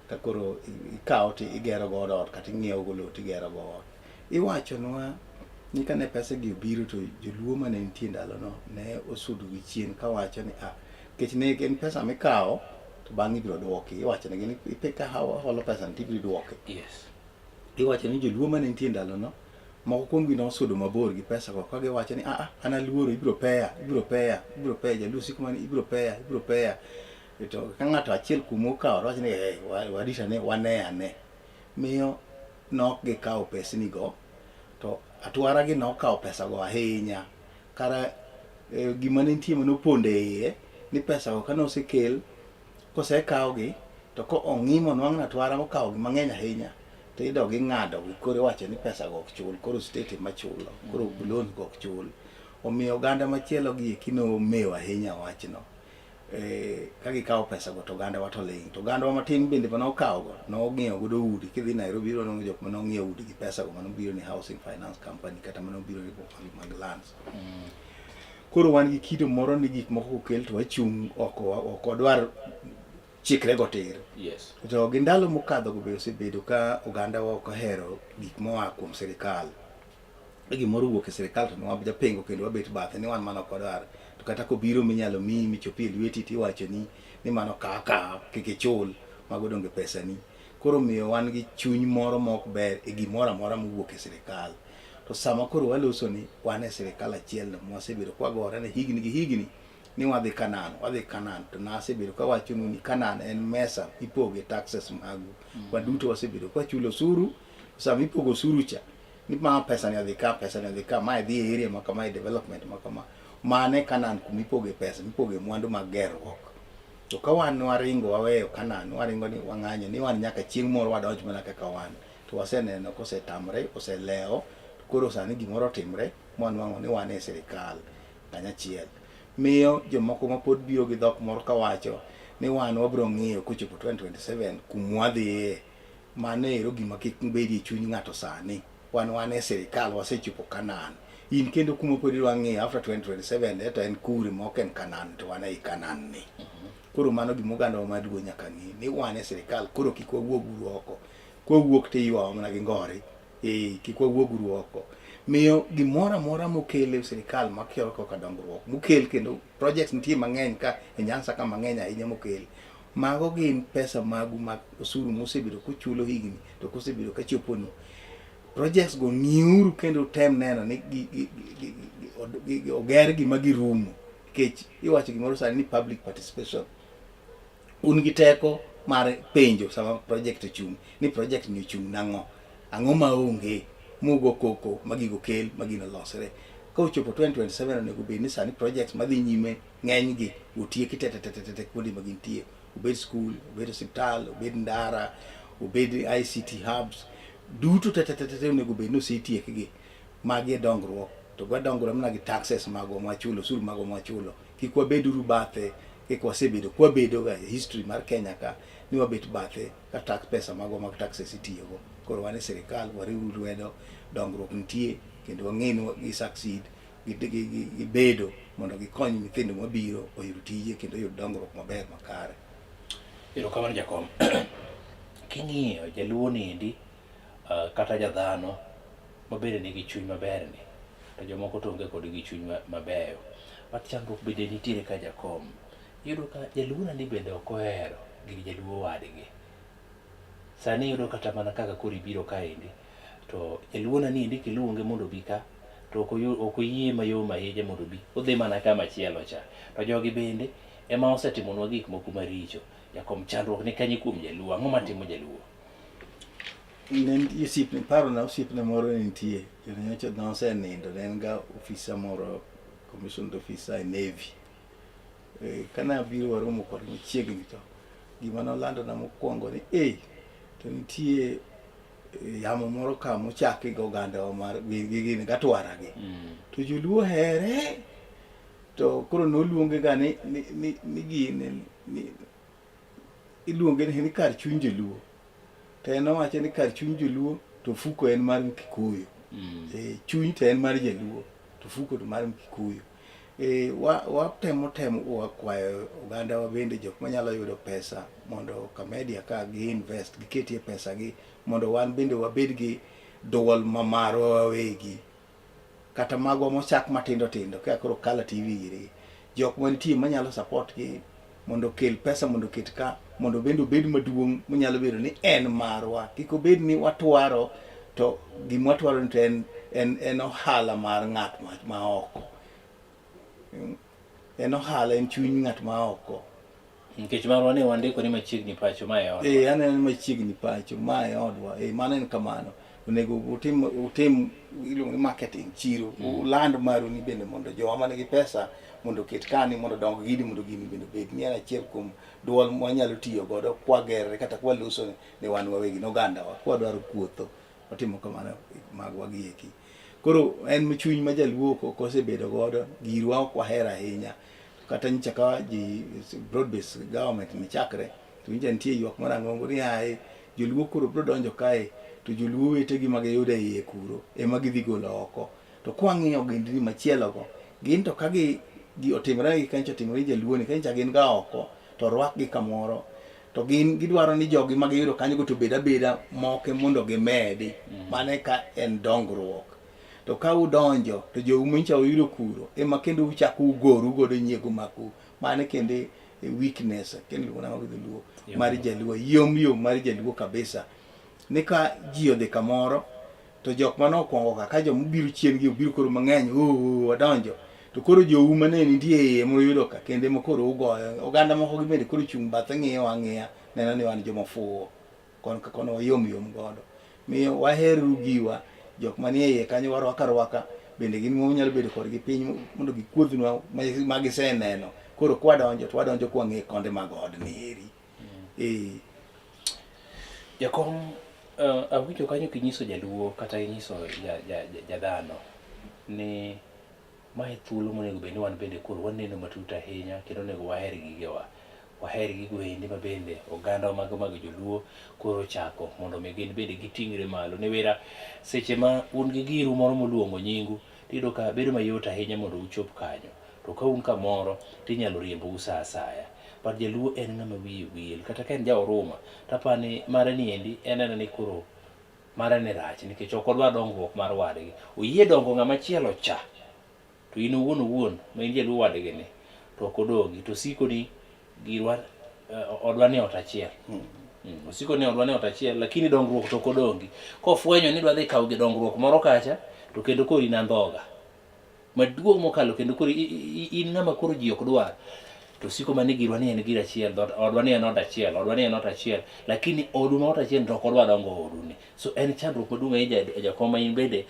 ka koro ikawo to igero godo ot kata ing'iewo go lowo to igero go ot. Iwachonwa ni kane pesa gi obiro to joluo mane nitie ndalono ne osudo gi chien kawacho ni ah, nikech ne en pesa mikawo to bang'e ibiro duoki. Iwacho negi ni ka holo pesa to ibiro duoke. Yes. Iwacho ni joluo mane nitie ndalono moko kuomgi nosudo mabor gi pesa go ka giwacho ni ah, an aluoro ibiro peya, ibiro peya, ibiro peya, jaluo siko mana ibiro peya, ibiro peya. To ka ng'ato achiel kuom okawo to wacho ni hey, warita ne wane ane. Miyo nok gikawo pesni go. To atwara gi nokawo pesa go ahinya. Kara e, gima ne nitie mane opondo e iye ni pesa go kane osekel kosekawgi to ko ong'i monwang' ni atwara okawogi mang'eny ahinya to idog ing'adogi koro iwacho ni pesa go ok chul koro state ema chulo koro loan go ok chul. Omiyo oganda machielo gi eki nomewo ahinya wachno. E, ka gikawo pesa go to oganda wa to ling'. To oganda wa matin bende mane okawo go nong'iewo godo udi. Kidhi Nairobi ibiro nwang'o jok mane ong'iewo udi gi pesa go mane obiro ni housing finance company kata mane obiro ni mag lands. Koro wan gi kido moro ni gik moko kokel to wachung' oko ok wadwar chikre go tir. Yes. To gi ndalo mokadho go be osebedo ka oganda wa ok ohero gik moa kuom sirikal. Ka gimoro owuok e sirikal to wajapengo kendo wabet bathe ni wan mano ok wadwar. To kata kobiro minyalo miyi michopi e lweti tiwachoni ni mano kaw akawa kik ichul mago donge pesani. Koro omiyo wan gi chuny moro ma ok ber e gimoro amora mowuok e sirikal. To sama koro waloso ni wan e sirikal achiel no mwasebedo kwagore ne higni gi higni ni wadhi Canaan, wadhi Canaan to nasebedo kawachonu ni Canaan en mesa mipoge taxes magu. Waduto wasebedo kwachulo osuru, sama ipogo osuru cha ni ma pesa ni odhi ka, pesa ni odhi ka, mae dhi e area ma kama, e development ma kama. Mane Canaan kuma ipoge pesa, mipoge mwandu mag gerruok. To ka wan waringo waweyo Canaan, waringo ni wang'anyo ni wan nyaka chieng' moro wadonj mana kaka wan. To waseneno kosetamre, oselewo, to koro sani gimoro otimre mwanwang'o ni wan e sirikal kanyachiel. Miyo jomoko ma pod biro gi dhok moro kawacho ni wan wabiro ng'iyo kochopo 2027 kumwadhiye. Mano ero gima kik bedie e chuny ng'ato sani. Wan wan e sirikal wasechopo Canaan. In kendo kuma pod idwa ng'iyo after 2027 to en kure ma ok en Canaan to wan ei Canaan ni. Koro mano gima oganda wa maduong' nyaka ng'e ni wan e sirikal koro kik wawuog uru oko. Kwawuok to iywawa mana gi ngori. Eh, kik wawuog uru oko. Miyo gimoro amora mokel e sirikal makelo kaka dongruok mokel kendo projects nitie mang'eny ka e Nyanza ka mang'eny ahinya mokel. Mago gin pesa magu mag osuru musebedo kuchulo higni to kosebedo kachoponu. Projects go ng'iuru kendo tem neno ni oger gi ma girumo. Nikech iwacho gimoro sani ni public participation. Un gi teko mar penjo sama project ochung' ni project ni ochung' nang'o? Ang'o ma onge mugo koko ma gigo kel ma gino losre. Ka ochopo 2027 onego bed ni sani projects madhi nyime ng'eny gi otieki te te te te te kuonde ma gintie. Obed skul, obed osiptal, obed ndara, obed ICT hubs, duto te te te te onego bed ni osetiekgi. Magi e dongruok. To wadongore mana gi taxes magwa mwachulo, osuru magwa mwachulo. Kik wabed uru bathe kik wasebedo kwabedo ga e history mar Kenya ka ni wabet bathe ka tax pesa magwa mag taxes itiyogo. Koro wan e sirikal wariwuru lwedo, dongruok nitie kendo wang'e ni gi succeed gibedo mondo gikony nyithindo mabiro oyud tije kendo oyud dongruok maber makare. Erokamano jakom. King'iyo jaluo niendi uh, kata jadhano mabende nigi chuny maber ni to jomoko to onge kod gi chuny mabeyo. But chandruok bende nitiere ka jakom. Iyudo ka jaluo ni bende ok ohero gir jaluo wadgi. Sani iyudo kata mana kaka koro ibiro kaendi to jaluo na niendi kiluonge mondo obi ka to ok oyie mayom ahinya mondo obi, odhi mana kama chielo cha. To jogi bende ema osetimonwa gik moko maricho. Jakom chandruok ni kanye kuom jaluo? Ang'o matimo jaluo? Ne nitie osiepne, parona osiepne moro ne nitie, kendo nyocha nosenindo, ne en ga ofisa moro, commissioned officer e Navy. Eh, kane abiro waromo kode machiegni to gima nolandona mokwongo ni eh, to nitie eh, yamo moro ka mochaki gi ogandawa mar gi gi gini gatwara gi. To joluo here to koro noluonge ga ni ni ni, ni gini ni iluonge ni, ni kar chuny joluo. To en owacho ni kar chuny joluo to ofuko en mar Mkikuyu. E, chuny to en mar jaluo to ofuko to mar Mkikuyu. E, watemo temo wakwayo oganda wa bende jok manyalo yudo pesa mondo Kamedia ka gi invest giketie pesa gi mondo wan bende wabed gi duol ma marwa wawegi kata magwa mochak matindo tindo kaka koro Kala TV giri jok manitie manyalo support gi mondo okel pesa mondo oket ka mondo bende obed maduong' monyalo bedo ni en marwa kik obed ni watwaro to gima watwaro ni to en, en, en ohala mar ng'at ma, ma oko en ohala en chuny ng'at ma oko Nikech marwa ni wandiko ni machiegni pacho ma e odwa. Eh, aneno ni machiegni pacho ma e odwa. Eh, mano en kamano. Onego utim utim iluongo ni marketing chiro, uland maru ni bende mondo jowa manigi pesa mondo oket kani mondo odong gini mondo gini bende obed ni en achiel kuom duol mwanyalo tiyo godo kwagerre kata kwaloso ne wan wawegi ne ogandawa kwadwaro kuotho watimo kamano magwa gi eki. Koro en chuny ma jaluo ok osebedo godo, girwa ok wahero ahinya. Kata nyicha ka ji broad based government ni chakre to nyicha nitie ywak marang'ongo ni aye joluo koro biro donjo kae to joluo wetegi ma giyudo e iye kuro ema gidhi golo oko. To kwang'iyo ogendni machielo go, gin to ka gi, gi otimore gi kanyo otimore gi jaluo ni kanyo gin ga oko to orwakgi kamoro to gin gidwaro ni jogi ma giyudo kanyo go to obed abeda moke mondo gimedi. Mano eka en dongruok. To ka udonjo to jou manyicha uyudo kuro ema kendo uchako ugoru godo nyiego maku. Mano kendo e weakness kendo iluongo nang'o gi dholuo mar jaluo yom yom mar jaluo kabisa ni ka ji odhi kamoro to jok mane okwongo ka ka joma obiro chien gi obiro koro mang'eny oo wadonjo to koro jou mane nitie e iye muyudo ka kendo ema koro ugoyo oganda moko gi bende koro chung' bathe ng'iyo ang'iya neno ni wan joma fuwo kon ka kono wayom yom godo miyo waheruru giwa jok manie iye kanyo warwako arwaka bende gin wanyalo bedo kodgi piny mondo gikuodhnwa ma giseneno koro kwadonjo to wadonjo kwang'e konde mag odni eri eh Jakom, awinjo kanyo kinyiso jaluo kata inyiso jadhano ni mae thuolo monego bed ni wan bende koro waneno matut ahinya kendo onego waher gigewa. Waher gigo endi ma bende oganda mago mag joluo koro ochako mondo mi gin bende giting're malo. Niwira seche ma un gi giru moro moluongo nyingu tiyudo ka bedo mayot ahinya mondo uchop kanyo. To ka un kamoro tinyalo riembou sa asaya. But jaluo en ng'ama wiye wil kata ka en ja oruma tapani mare ni endi en anena ni koro mare ni rach nikech ok odwar dongruok mar wadgi. Oyie dongo ng'ama chielo cha to in owuon owuon ma in jaluo wadgi ni to ok odongi to osiko ni girwa odwa ni ot achiel. Osiko ni odwa ni ot achiel lakini dongruok to ok odongi. Kofwenyo ni idwa dhi kawo gi dongruok moro kacha to kendo koro in andhoga maduong' mokalo kendo koro in ng'ama koro ji ok dwar to siko mana ni girwa ni en gir achiel dhoot odwa ni en ot achiel odwa ni en ot achiel lakini odu ma ot achiel to ok odwa dongo odu ni so en chandruok maduong' ahinya jakom ma in bende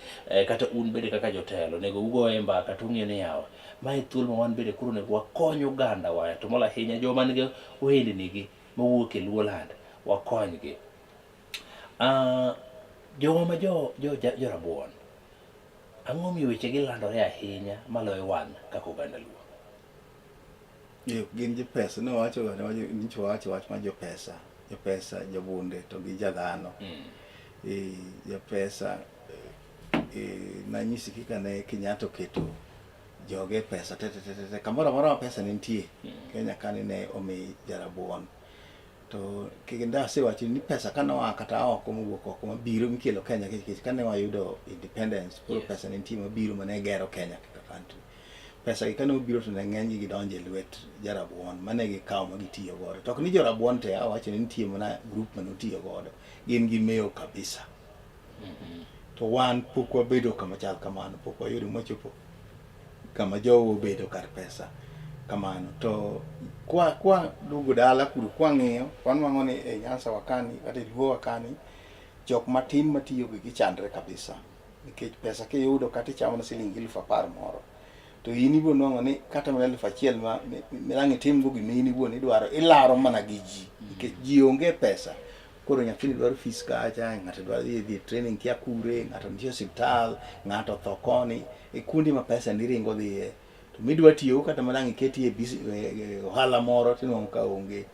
kata un bende kaka jotelo onego ugoye mbaka to ung'iyo ni yawa mae thuolo ma wan bende koro onego wakony oganda wa to molo ahinya joma nigi ohendni gi mawuok e Luoland wakonygi. Jowa ma jo jo jo rabuon Ang'o momiyo wechegi landore ahinya maloyo wan kaka oganda Luo? Eh, gin jopesa ne wawacho nyicho wawacho wach mar jopesa jopesa jobunde to gi jadhano mm. E, jopesa e, nanyisi kaka ne Kenyatta oketo joge pesa te te te te kamoro amora ma pesa ne nitie mm. Kenya kani ne omi jarabuon To kendo asewacho ni pesa kane oa kata oko mowuok oko mabiro mikelo Kenya nikech kane wayudo independence koro yes. pesa ne nitie mabiro mane gero Kenya kaka country. Pesa gi kane obiro to ne ng'eny gi gidonjo e lwet jarabuon mane gikawo ma gitiyo godo. To ok ni jorabuon te awacho ni nitie mana group mane otiyo godo. Gin gi mewo kabisa. Mm -hmm. To wan pok wabedo kama chal kamano, pok wayudo mwachopo kama jowa obedo kar pesa kamano to kwa kwa duogo dala kuro kwang'iyo wanwang'o ni e Nyanza wakani kata e Luo wakani jok matin matiyo gi gichandre kabisa nikech pesa kiyudo kata ichamo na siling 10,000 moro to in ibiro nwang'o ni kata mana 1,000 ma milang' itimgo gima in iwuon idwaro ilaro mana gi ji nikech ji onge pesa Koro nyathini dwaro fees kacha, ng'ato dwaro dhi dhi training kia kure, ng'ato nitie osiptal, ng'ato otho koni, e kuonde ma pesa ni ringo dhiye. To midwa tiyogo kata mana ang' iketie e, e ohala moro tinwang'o ka onge.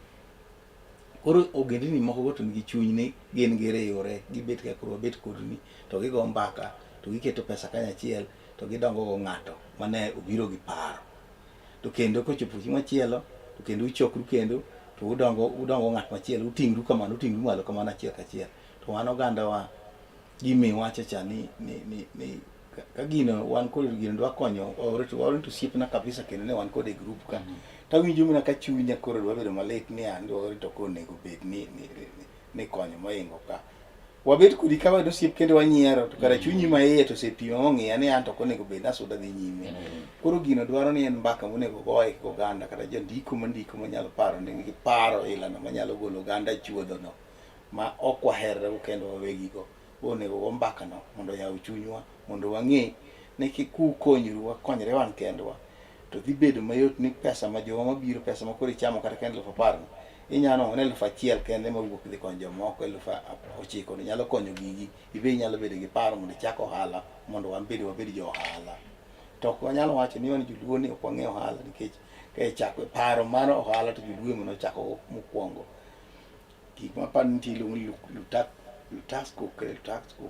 Koro ogendini moko go to nigi chuny ni gin giriwre, gibet ka koro wabet kodni, to gigo mbaka, to giketo pesa kanyachiel, to gidongo go ng'ato mane obiro gi paro. To kendo kochopo chieng' machielo, to kendo uchokru kendo, to udongo udongo ng'at machielo, uting'ru kamano, uting'ru malo kamano achiel kachiel. To wan ogandawa, gimiwacho cha ni, ni, ni, ni ka gino wan kod gino dwa konyo ore to ore to osiepna kabisa kendo ne wan kode e group ka. Mm. Tawinjo mana ka chunya koro dwa bedo malit ni an ore to koro onego bed ni, ni, ni, ni konyo mohingo ka. Wabet kodi ka wan osiep kendo wanyiero to kara chunyi ma iye to osepima mong'iya ni an to ok onego bed nasuda dhi nyime. Koro gino dwaro ni en mbaka monego goye gi oganda kata jandiko mandiko manyalo paro ni nigi paro ilano manyalo golo oganda e chuodhono ma ok waherre go kendo wawegigo. Onego go mbaka no mondo oyaw chunywa mondo wang'e ni kik ukonyru wakonyre wan kendwa to dhi bedo mayot ni pesa ma jowa mabiro pesa ma koro ichamo kata ka en 10,000 no inyalo nwang'o ni 1000 kende mawuok dhi konyo jomoko 9,000 ni nyalo konyo gigi ibe inyalo bedo gi paro mondo ichak ohala mondo wan bende wabed jo ohala to ok wanyal wacho ni wan joluo ni ok wang'e ohala nikech ka ichako paro mar ohala to joluo ema nochako mokwongo gik ma aparo ni nitie iluongo ni Lutasco Lutasco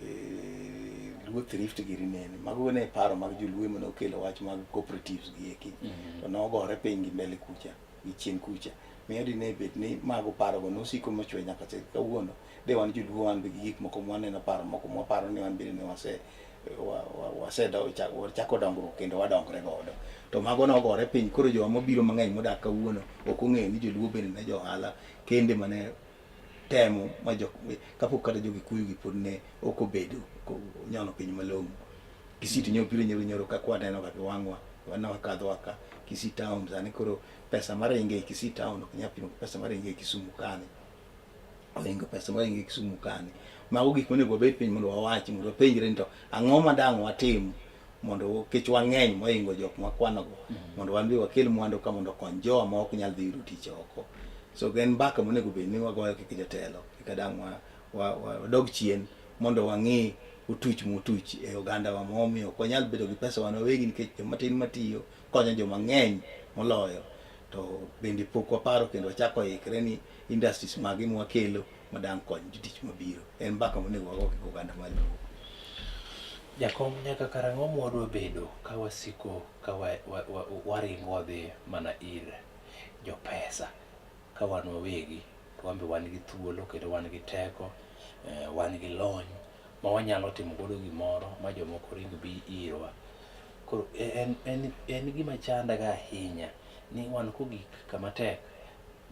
eh, Luo Thrift giri nene mago ne paro mag joluo ema nokelo wach mag cooperatives gi eki to nogore piny gi mbele kucha gi chien kucha miyo dine bed ni mago parogo nosiko mochwe nyaka chil kawuono de wan joluo wan be gi gik moko mwaneno paro moko mwaparo ni wan bende ne wase wachako dongruok kendo wadongre godo to mago nogore piny koro jowa mobiro mang'eny modak kawuono ok ong'eyo ni joluo bende ne jo ohala kende mane temo ma jok kapok kata jo-Kikuyu gi pod ne ok obedo nyono piny malong'o. Kisii to nyobiro nyoro nyoro kaka waneno ga gi wang'wa waneno kaka kadho ka Kisii town sani koro pesa maringe e Kisii town ok nyal pimo gi pesa maringe e Kisumu kani ohingo pesa maringe e Kisumu kani. Mago gik monego wabed piny mondo wawachi mondo wapenjre ni to ang'o ma dang' watim mondo kech wang'eny mohingo jok mwakwanogo mondo wan be wakel mwandu ka mondo okony jowa ma ok nyal dhi yudo tich oko. So en mbaka monego bed ni wagoyo kaka jotelo kaka dang' wadog chien mondo wang'i otuch motuch e oganda wa momiyo ok wanyal bedo gi pesa wan wawegi nikech joma tin matiyo konyo joma ng'eny moloyo to bende pok waparo kendo wachako ikre ni industries mage mwakelo madang' kony jotich mabiro. En mbaka monego wago kaka oganda mar Luo. Jakom, nyaka karang'o mwadwa bedo ka wasiko ka waringo wadhi mana ir jopesa ka wan wawegi to wan be wan gi thuolo kendo wan gi teko, wan gi lony ma wanyalo timo godo gimoro ma jomoko ring bi irwa. Koro en gima chandaga ahinya ni wan kogik kama tek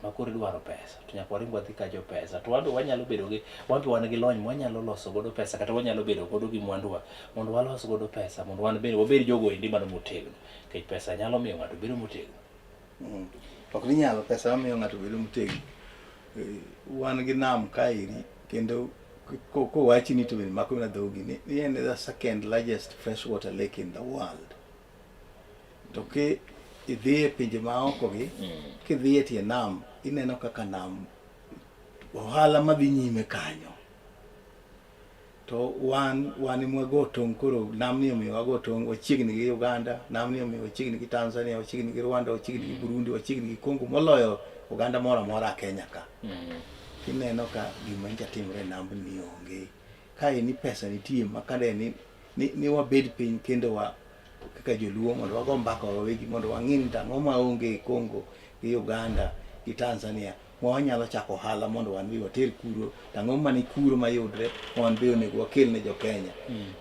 ma koro idwaro pesa to nyaka waring wadhi ka jopesa to wan be wanyalo bedo gi wan be wan gi lony mwanyalo loso godo pesa kata wanyalo bedo godo gi mwanduwa mondo walos godo pesa mondo wan bende wabed jogo endi mano motegno nikech pesa nyalo miyo ng'ato bedo motegno. Ok ni nyalo pesa mamiyo ng'ato bedo motegno. Wan gi nam kaeri kendo kowachni to bende mako mana dhogi ni en the second largest freshwater lake in the world. To ki idhi e pinje maoko gi, kidhi e tie nam, ineno kaka nam ohala madhi nyime kanyo. To wan wan ema wago tong' koro namni omiyo wago tong' wachiegni gi Uganda, namni omiyo wachiegni gi Tanzania, wachiegni gi Rwanda, wachiegni gi Burundi, wachiegni gi Congo moloyo oganda moro amora Kenya ka. Tineno ka gima nyocha timore e nambni onge. Kae ni pesa nitie ma kade ni ni wabed piny kendo wa kaka joluo mondo wago mbaka wawegi mondo wang'i ni to ang'o ma onge e Congo gi Uganda gi Tanzania ma wanyalo chako ohala mondo wan be water kuro to ang'o mani kuro mayudre ma wan be onego wakel ne jo Kenya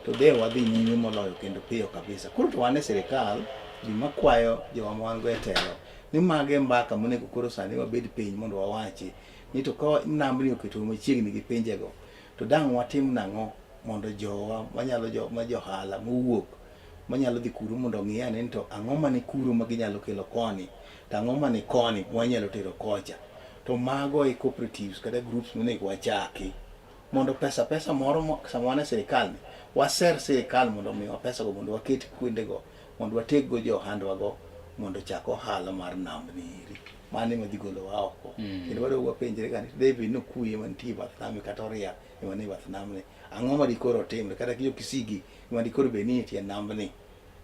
to de wadhi nyime moloyo kendo piyo kabisa. Koro to wan e sirikal gima kwayo jowa ma wan go e telo ni mage mbaka monego koro sani wabed piny mondo wawachi ni to ka nambni oketowa machiegni gi pinjego to dang' watim nang'o mondo jowa manyalo jo ma johala mowuok manyalo dhi kuro mondo ong'i ane ni to ang'o mani kuro ma ginyalo kelo koni to ang'o mani koni mwanyalo tero kocha to mago e cooperatives kata groups monego wachaki mondo pesa pesa moro sama wan e sirikal ni waser sirikal mondo omiwa pesa go mondo waket kuondego mondo wateg go jo ohandwa go mondo ochak ohala mar nambni iri mano ema dhi golowa oko kendo wadog wapenjre ga ni David nokuye mantie e bath nami kata oria ema ni e bath namni ang'o ma dikoro otimre kata jo Kisigi ema dikoro bed ni nitie nambni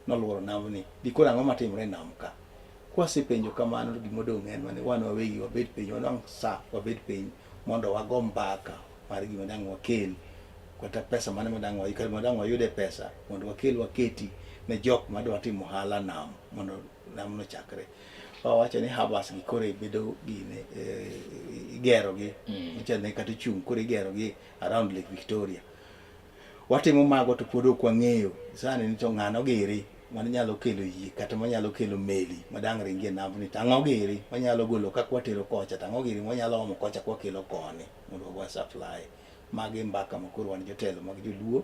noluoro nambni dikoro ang'o matimre e nam ka kwasepenjo kamano to gima odong' en mana wan wawegi wabed piny wanwang' sa wabed piny mondo wago mbaka mar gima dang' wakel kata pesa mane madang' wayud kata madang' wayude pesa mondo wakel waketi ne jok madwa timo ohala nam mondo namno chakre. Wawacho ni harbors gi koro bedo gine igero gi nyicha ne kata ochung' koro igero gi around Lake Victoria. Watimo mago to pod ok wang'eyo sani ni to ng'ano giri manyalo kelo yie kata manyalo kelo meli madang' ringi e nambni to ang'o giri manyalo golo ka kwatero kocha to ang'o giri mwanyalo omo kocha kwakelo koni mondo wago supply. Magi mbaka ma koro wan jotelo mag joluo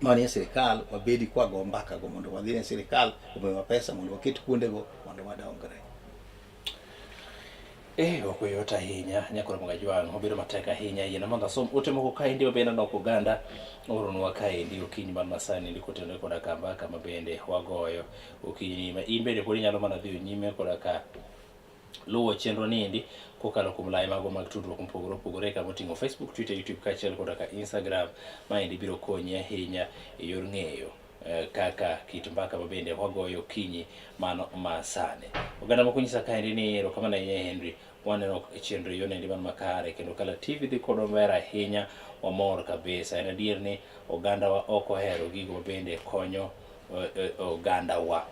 manie sirikal wabedi kwago mbaka go mondo wadhi ne sirikal omiwa pesa mondo waket kuondego mondo wadongre. Eh, ok oyot ahinya nyakoro Magajwang' obedo matek ahinya. Yiena mondo asom ote moko kaendi ma bende aneno oganda ooronwa kaendi okinyi mar masani ndi kotenore koda ka mbaka ma bende wagoyo okinyi ma in bende pod inyalo mana dhiyo nyime koda ka luwo chenro niendi kokalo kuom lai mago mag tudruok mopogore opogore kama oting'o Facebook, Twitter, YouTube kaachiel koda ka Instagram. Maendi biro konyi ahinya e yor ng'eyo eh, kaka kit mbaka ma bende wagoyo okinyi mano ma sani. Oganda moko nyisa kaendi ni erokamano ahinya Henry, waneno chenro e yonendi man makare kendo Kala TV dhi kodwa maber ahinya, wamor kabisa. En adier ni ogandawa ok ohero gigo ma bende konyo eh, eh, ogandawa.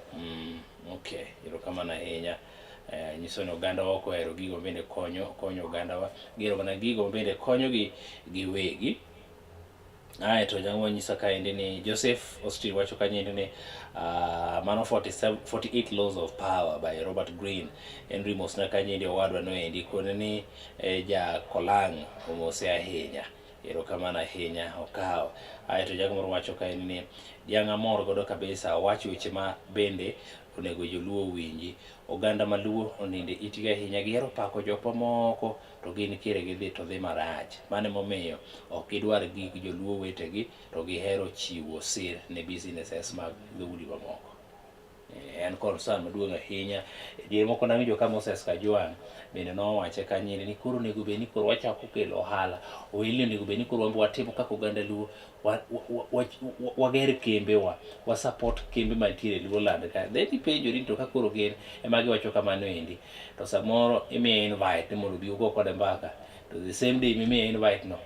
Okay, erokamano ahinya. Nyiso ni ogandawa ok ohero gigo ma bende konyo konyo ogandawa, gihero mana gigo ma bende konyogi giwegi. Ae to jang'o nyisa kaendi ni Joseph Austin wacho kanyo ni mano 47, 48 Laws of Power by Robert Greene. Henry mosna kanyo endi owadwa noendi kone ni eh, ja Kolang' omose ahinya. Erokamano ahinya okawo. Ae to jago moro wacho kaendi ni diang' amor godo kabisa owacho weche ma bende onego joluo owinji. Oganda maluo oninde itgi ahinya gihero pako jok mamoko to gin kire gidhi to dhi marach. Mano emomiyo ok gidwar gik joluo wetegi to gihero chiwo sir ne businesses mag dhoudi mamoko. Eh, en concern maduong' ahinya. E diere moko nawinjo ka Moses Kajwang' bende nowache kanyo ni koro onego bed ni koro wachako kelo ohala. Ohelni onego bed ni koro wan be watimo kaka oganda Luo, wager kembewa, wa support kembe mantiere e Luoland ka. Then ipenjori ni to ka koro gin ema giwacho kamano endi. To samoro imiye invite ni mondo obi ugo kode mbaka. To the same day mimiye invite no,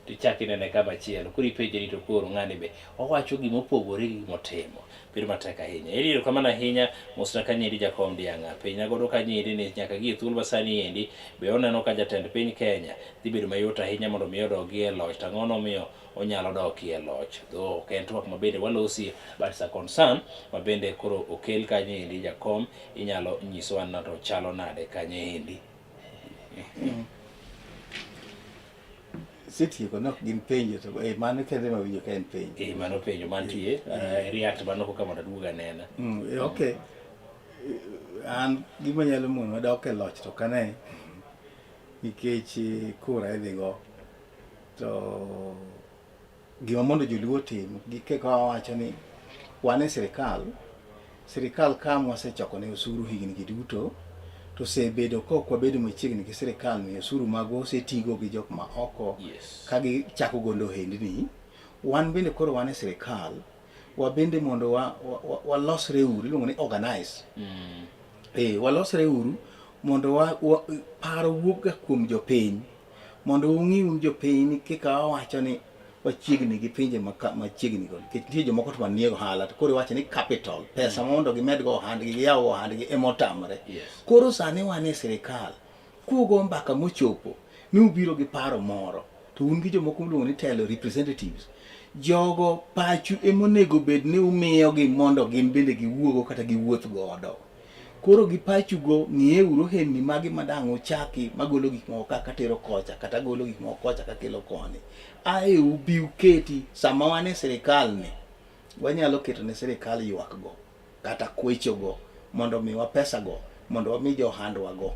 to ichak inene kama chielo. Koro ipenjori to koro ng'ani be owacho gima opogore gi gima otimo. Bedo matek ahinya. Eri erokamano ahinya mosna kanyendi jakom diang'a. Penjna godo kanyendi ni nyaka gi e thuolo ma sani endi be oneno ka jatend piny Kenya dhi bedo mayot ahinya mondo mi odogi e loch. To ang'o nomiyo onyalo dokie e loch? Though ok en twak ma bende walosie but it's a concern ma bende koro okel kanyo endi jakom inyalo nyisowa ni to chalo nade kanyo endi. Setieko nok gin penjo to eh, mano kende ma winjo ka en penjo. Eh, mano penjo mantie react mano koka mondo aduog anena. Okay. An gima nyalo mono dok e loch to kane nikech kura idhi go to gima mondo joluo otim gikeka wawacho ni wan e sirikal sirikal ka mwasechoko ne osuru higni gi duto to osebedo ka ok wabedo machiegni gi sirikal mi osuru magwa osetigo gi jok ma oko Yes. ka gichako gondo ohendni wan bende koro wan e sirikal wabende mondo walosre uru iluongo ni organize walosre uru mondo wa paro wuok ga kuom jopiny mondo ung'i un jopiny ni kika wawacho ni wachiegni gi pinje machiegni go nikech nitie jomoko to manie ohala to koro iwacho ni capital pesa mondo gimed go ohandgi giyaw go ohandgi ema otamre. Yes. Koro sani wan e sirikal kugo mbaka mochopo ni ubiro gi paro moro to un gi jomoko miluongo ni telo representatives jogo pachu ema onego bed ni umiyogi mondo gin bende giwuogo kata giwuoth godo. Koro gi pachugo ng'iyeuru ohendni magi madang' uchaki magolo gik moko kaka tero kocha kata golo gik moko kocha kakelo koni. Ae ubi uketi sama wan e sirikal ni wanyalo keto ne sirikal ywak go kata kwecho go mondo omiwa pesa go mondo wami jo ohandwa go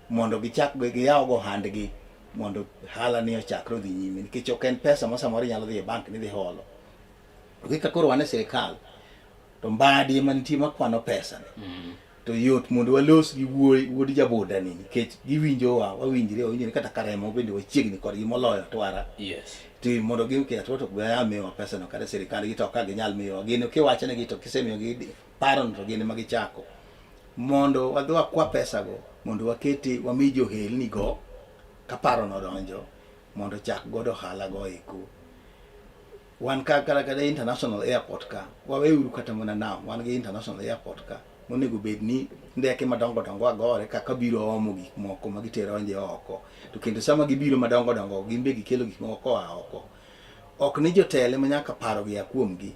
mondo gichak giyaw go ohandgi mondo ohala ni ochakre odhi nyime nikech ok en pesa ma samoro inyalo dhi e bank ni dhi holo. To kaka koro wan e sirikal to mbadi ema nitie makwano pesa ni. To yot mondo walos gi wuod jaboda ni nikech giwinjowa, wawinjre, wawinjre kata ka remo bende wachiegni kodgi moloyo twara. Yes. To mondo gi okay, atwara to ok nyal miyowa pesa no kata sirikal gi to ka ginyal miyowa. Gin kiwachonegi to kisemiyogi paro no to gin ema gichako. Mondo wadhi wakwa pesa go mondo waketi wami johelni go ka paro no odonjo mondo ochak godo ohala go eko. Wan ka kata kata international airport ka waweuru kata mana nam wan gi international airport ka monego bed ni ndeke madongo dongo agore kaka biro omo gik moko ma gitero nje oko to kendo sama gibiro madongo dongo gin be gikelo gik moko koa oko ok ni jotelo ema nyaka paro gi a kuomgi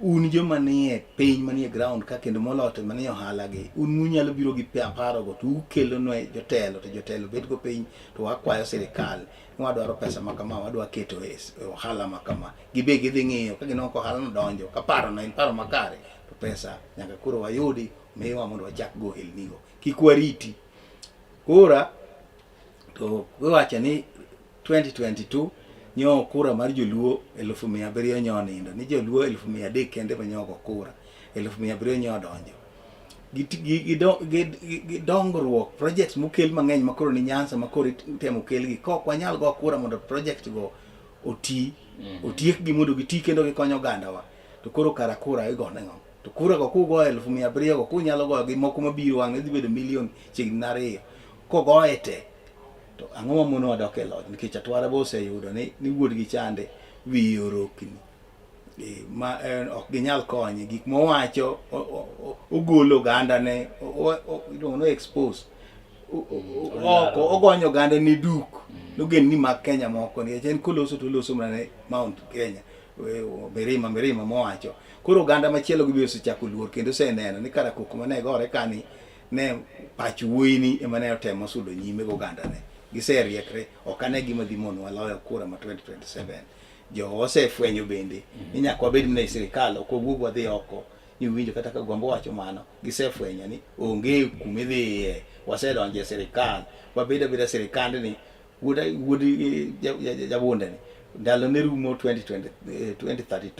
un joma nie piny manie ground ka kendo moloyo to manie ohala gi un munyalo biro gi paro go to ukelo ne jotelo to jotelo bet go piny to wakwayo sirikal ni wadwaro pesa ma kama wadwa keto e ohala ma kama gibe gidhi ng'iyo ka gineno ka ohala no donjo ka paro no en paro makare to pesa nyaka koro wayudi miwa mondo wachak go ohelnigo kik wariti kora To iwacho ni 2022 nyo kura mar joluo 700,000 nyo onindo, ni joluo 300,000 kende ma nyo ogo kura, 700,000 nyo odonjo. Gi dongruok projects mokel mang'eny makoro ni Nyanza makoro itemo kelgi, kok wanyal go kura mondo project go oti, otiekgi mondo giti kendo gikony ogandawa, to koro kara kura igone ng'o? To kura go kugoyo 700,000 go kunyalo goyo gi moko mabiro wang'e dhi bedo milion chiegni 2 kogoye te to ang'o mamonowa dok e loch? Nikech Atwara be oseyudo ni wuodgi chande wiye orokni ma ok ginyal konye gik mowacho ogolo oganda ne iluongo ni expose oko ogonyo oganda ne duk nogen ni mag Kenya moko nikech en koloso to oloso mana ne Mount Kenya mirima mirima mowacho. Koro oganda machielo gi be osechako luor kendo oseneno ni kara koko mane gore kani ne pach wuoyini ema ne otemo sudo nyime gi ogandane. Giseriekre, ok ane gima dhi monowa loyo kura ma 2027. Jowa osefwenyo bende ni nyaka wabed mana e sirikal, ok wawuog wadhi oko. Ni uwinjo kata ka Gombo wacho mano, gisefwenyo ni onge kuma idhiye, wasedonjo e sirikal, wabed abeda sirikandni. Wuod wuod Jabunde ni ndalo ne rumo 2020, 2032.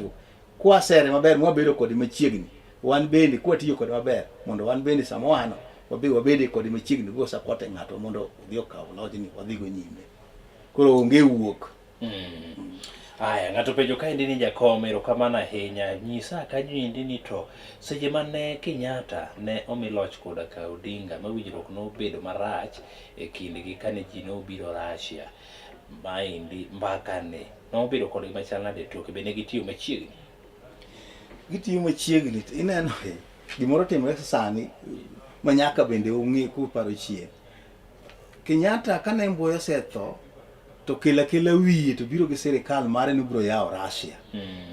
Kwasere maber mwabedo kode machiegni, wan bende kwatiyo kode maber mondo wan bende sama wano wabe wabede kode machiegni go support e ng'ato mondo odhi okaw lojni wadhi go nyime. Koro onge wuok. Aya, ng'ato penjo kaendi ni jakom, erokamano ahinya. Nyisa kanyo endi ni to seche mane Kenyatta ne omi loch koda ka Odinga ma winjruok nobedo marach e kindgi kane ji nobiro Russia. Maendi mbaka ni nobedo kodgi machal nade toke be ne gitiyo machiegni? Gitiyo machiegni to ineno gimoro timore sani ma nyaka bende ung'e kuparo chien. Kenyatta kane Moi osetho to kela kela wiye to biro gi sirikal mare ni obiro yawo Russia.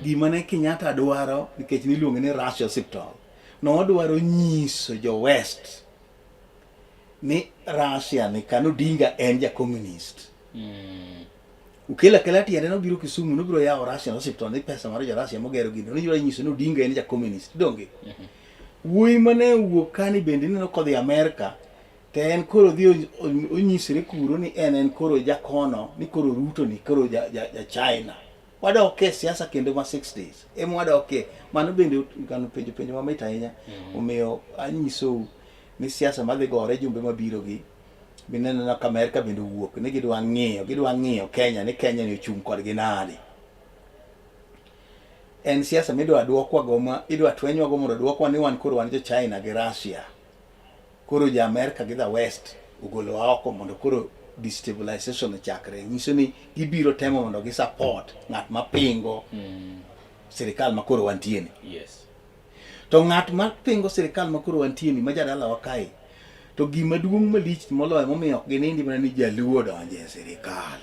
Gima ne Kenyatta dwaro nikech niluonge ni Russia Hospital. Nodwaro nyiso jo West ni Russia ni kano Odinga en ja communist. Ukela kela tiende nobiro Kisumu nobiro yawo Russia Hospital ni pesa mar jo Russia mogero gino. Nodwaro nyiso ni Odinga en ja communist. Donge? Wuoyi mane owuok kani bende ineno kodhi Amerka to en koro odhi onyisre kuro ni en koro jakono ni koro Ruto ni koro ja, ja, ja China. Wadok e siasa kendo ma 60s ema wadoke. Mano bende kano penjo penjo mamit ahinya. Omiyo anyisou ni siasa madhi gore jumbe mabiro gi mineno ka Amerka bende owuok ni gidwa ng'iyo Kenya ni Kenya ni ochung' kodgi nade. En siasa midwa dwokwa go ma idwa twenywa go mondo dwokwa ni wan koro wan jo China gi Russia. Koro jo Amerka gi the West ogolowa oko mondo koro destabilization ochakre. Nyiso ni gibiro temo mondo gi support ng'at ma pingo sirikal ma koro wantie ni. Yes. To ng'at ma pingo sirikal ma koro wantie ni ma jadalawa kae, to gima duong' malich moloyo momiyo ok ginindi mana ni jaluo odonjo e sirikal.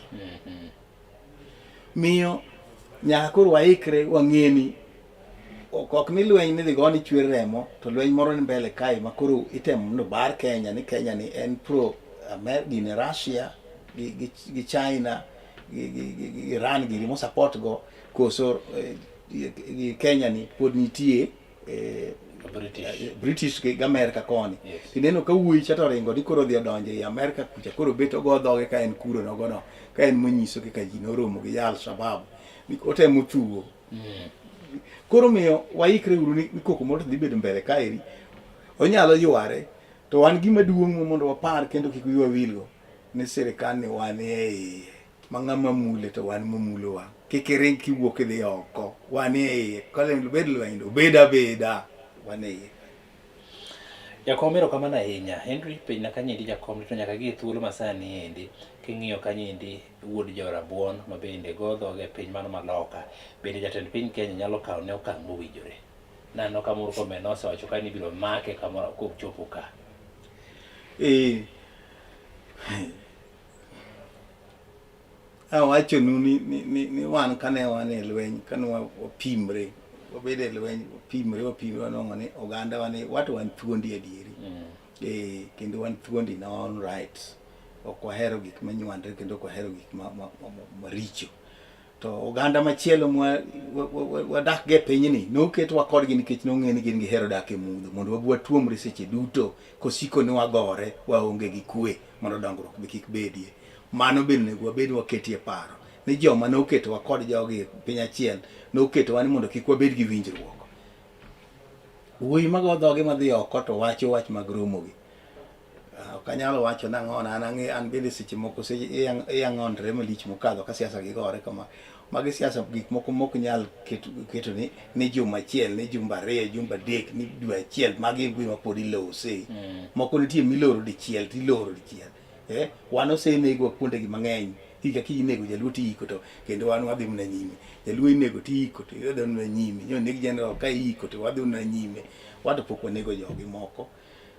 Miyo nyaka koro waikre wang'e ni ok ni lweny midhi go ni chwer remo to lweny moro ni mbele kae ma koro itemo mondo bar Kenya ni Kenya ni en pro Amer gine Russia gi China gi Iran giri mo support go koso gi Kenya ni pod nitie British. British gi America koni. Yes. Tineno ka wuoyi cha to oringo ni koro odhi odonjo ei America kucha koro bet ogo dhoge ka en kuro nogono ka en monyiso kaka ji noromo gi Al Shabaab. Otemo thuo. Koro miyo waikre uru ni koko moro dhi bedo mbele kaeri. Onyalo yware to wan gima duong' mondo wapar kendo kik wiwa wilgo ni sirikal ni wan e iye ma ng'ama mule to wan momulowa. Kik iring kiwuok idhi oko. Wan e iye. Kale obed lweny obed abeda. Wan e iye. Jakom erokamano ahinya. Henry penjna kanyendi jakom to nyaka gi thuolo masani endi king'iyo kanyendi wuod Jorabuon ma bende go dhoge e piny mano maloka bende jatend piny Kenya nyalo kawo ne okang' mowinjore. Naneno ka Murkomen nosewacho ka ni ibiro make kamoro kochopo ka. Awachonu ni wan kane wan e lweny kane wapimre wabedo e lweny wapimre wanwang'o ni oganda wa ni wato wan thuondi adieri. Kendo wan thuondi in our own rights. Ok wahero gik manywandre kendo ok wahero gik maricho. To oganda machielo wadak go e pinyni noketwa kodgi nikech nong'e ni gin gihero dak e mudho mondo wabi watuomre seche duto kosiko ni wagore waonge gi kwe mondo dongruok be kik bedie. Mano bende onego wabed waketie paro ni joma noketowa kod jogi e piny achiel noketowa ni mondo kik wabed gi winjruok. Wuoyi mago dhoge madhi oko to wacho wach mag romogi. Ah, ok anyal wacho nang'o an ang'e an bende seche moko seche iyang'onre malich mokadho ka siasa gigore kama. Magi siasa gik moko mok nyal keto, keto ni, ni juma achiel, ni jumba ariyo, jumba adek, ni dwe achiel, magi e gima pod ilose. Moko nitie miloro dichiel tiloro dichiel. Eh, wan osenegwa kuondegi mang'eny. Higa ki inego jaluo tiiko to kendo wan wadhi mana nyime. Jaluo inego tiiko to wadhi mana nyime. Nyo neg general ka iiko to wadhi mana nyime. Wato pok wanego jogi moko.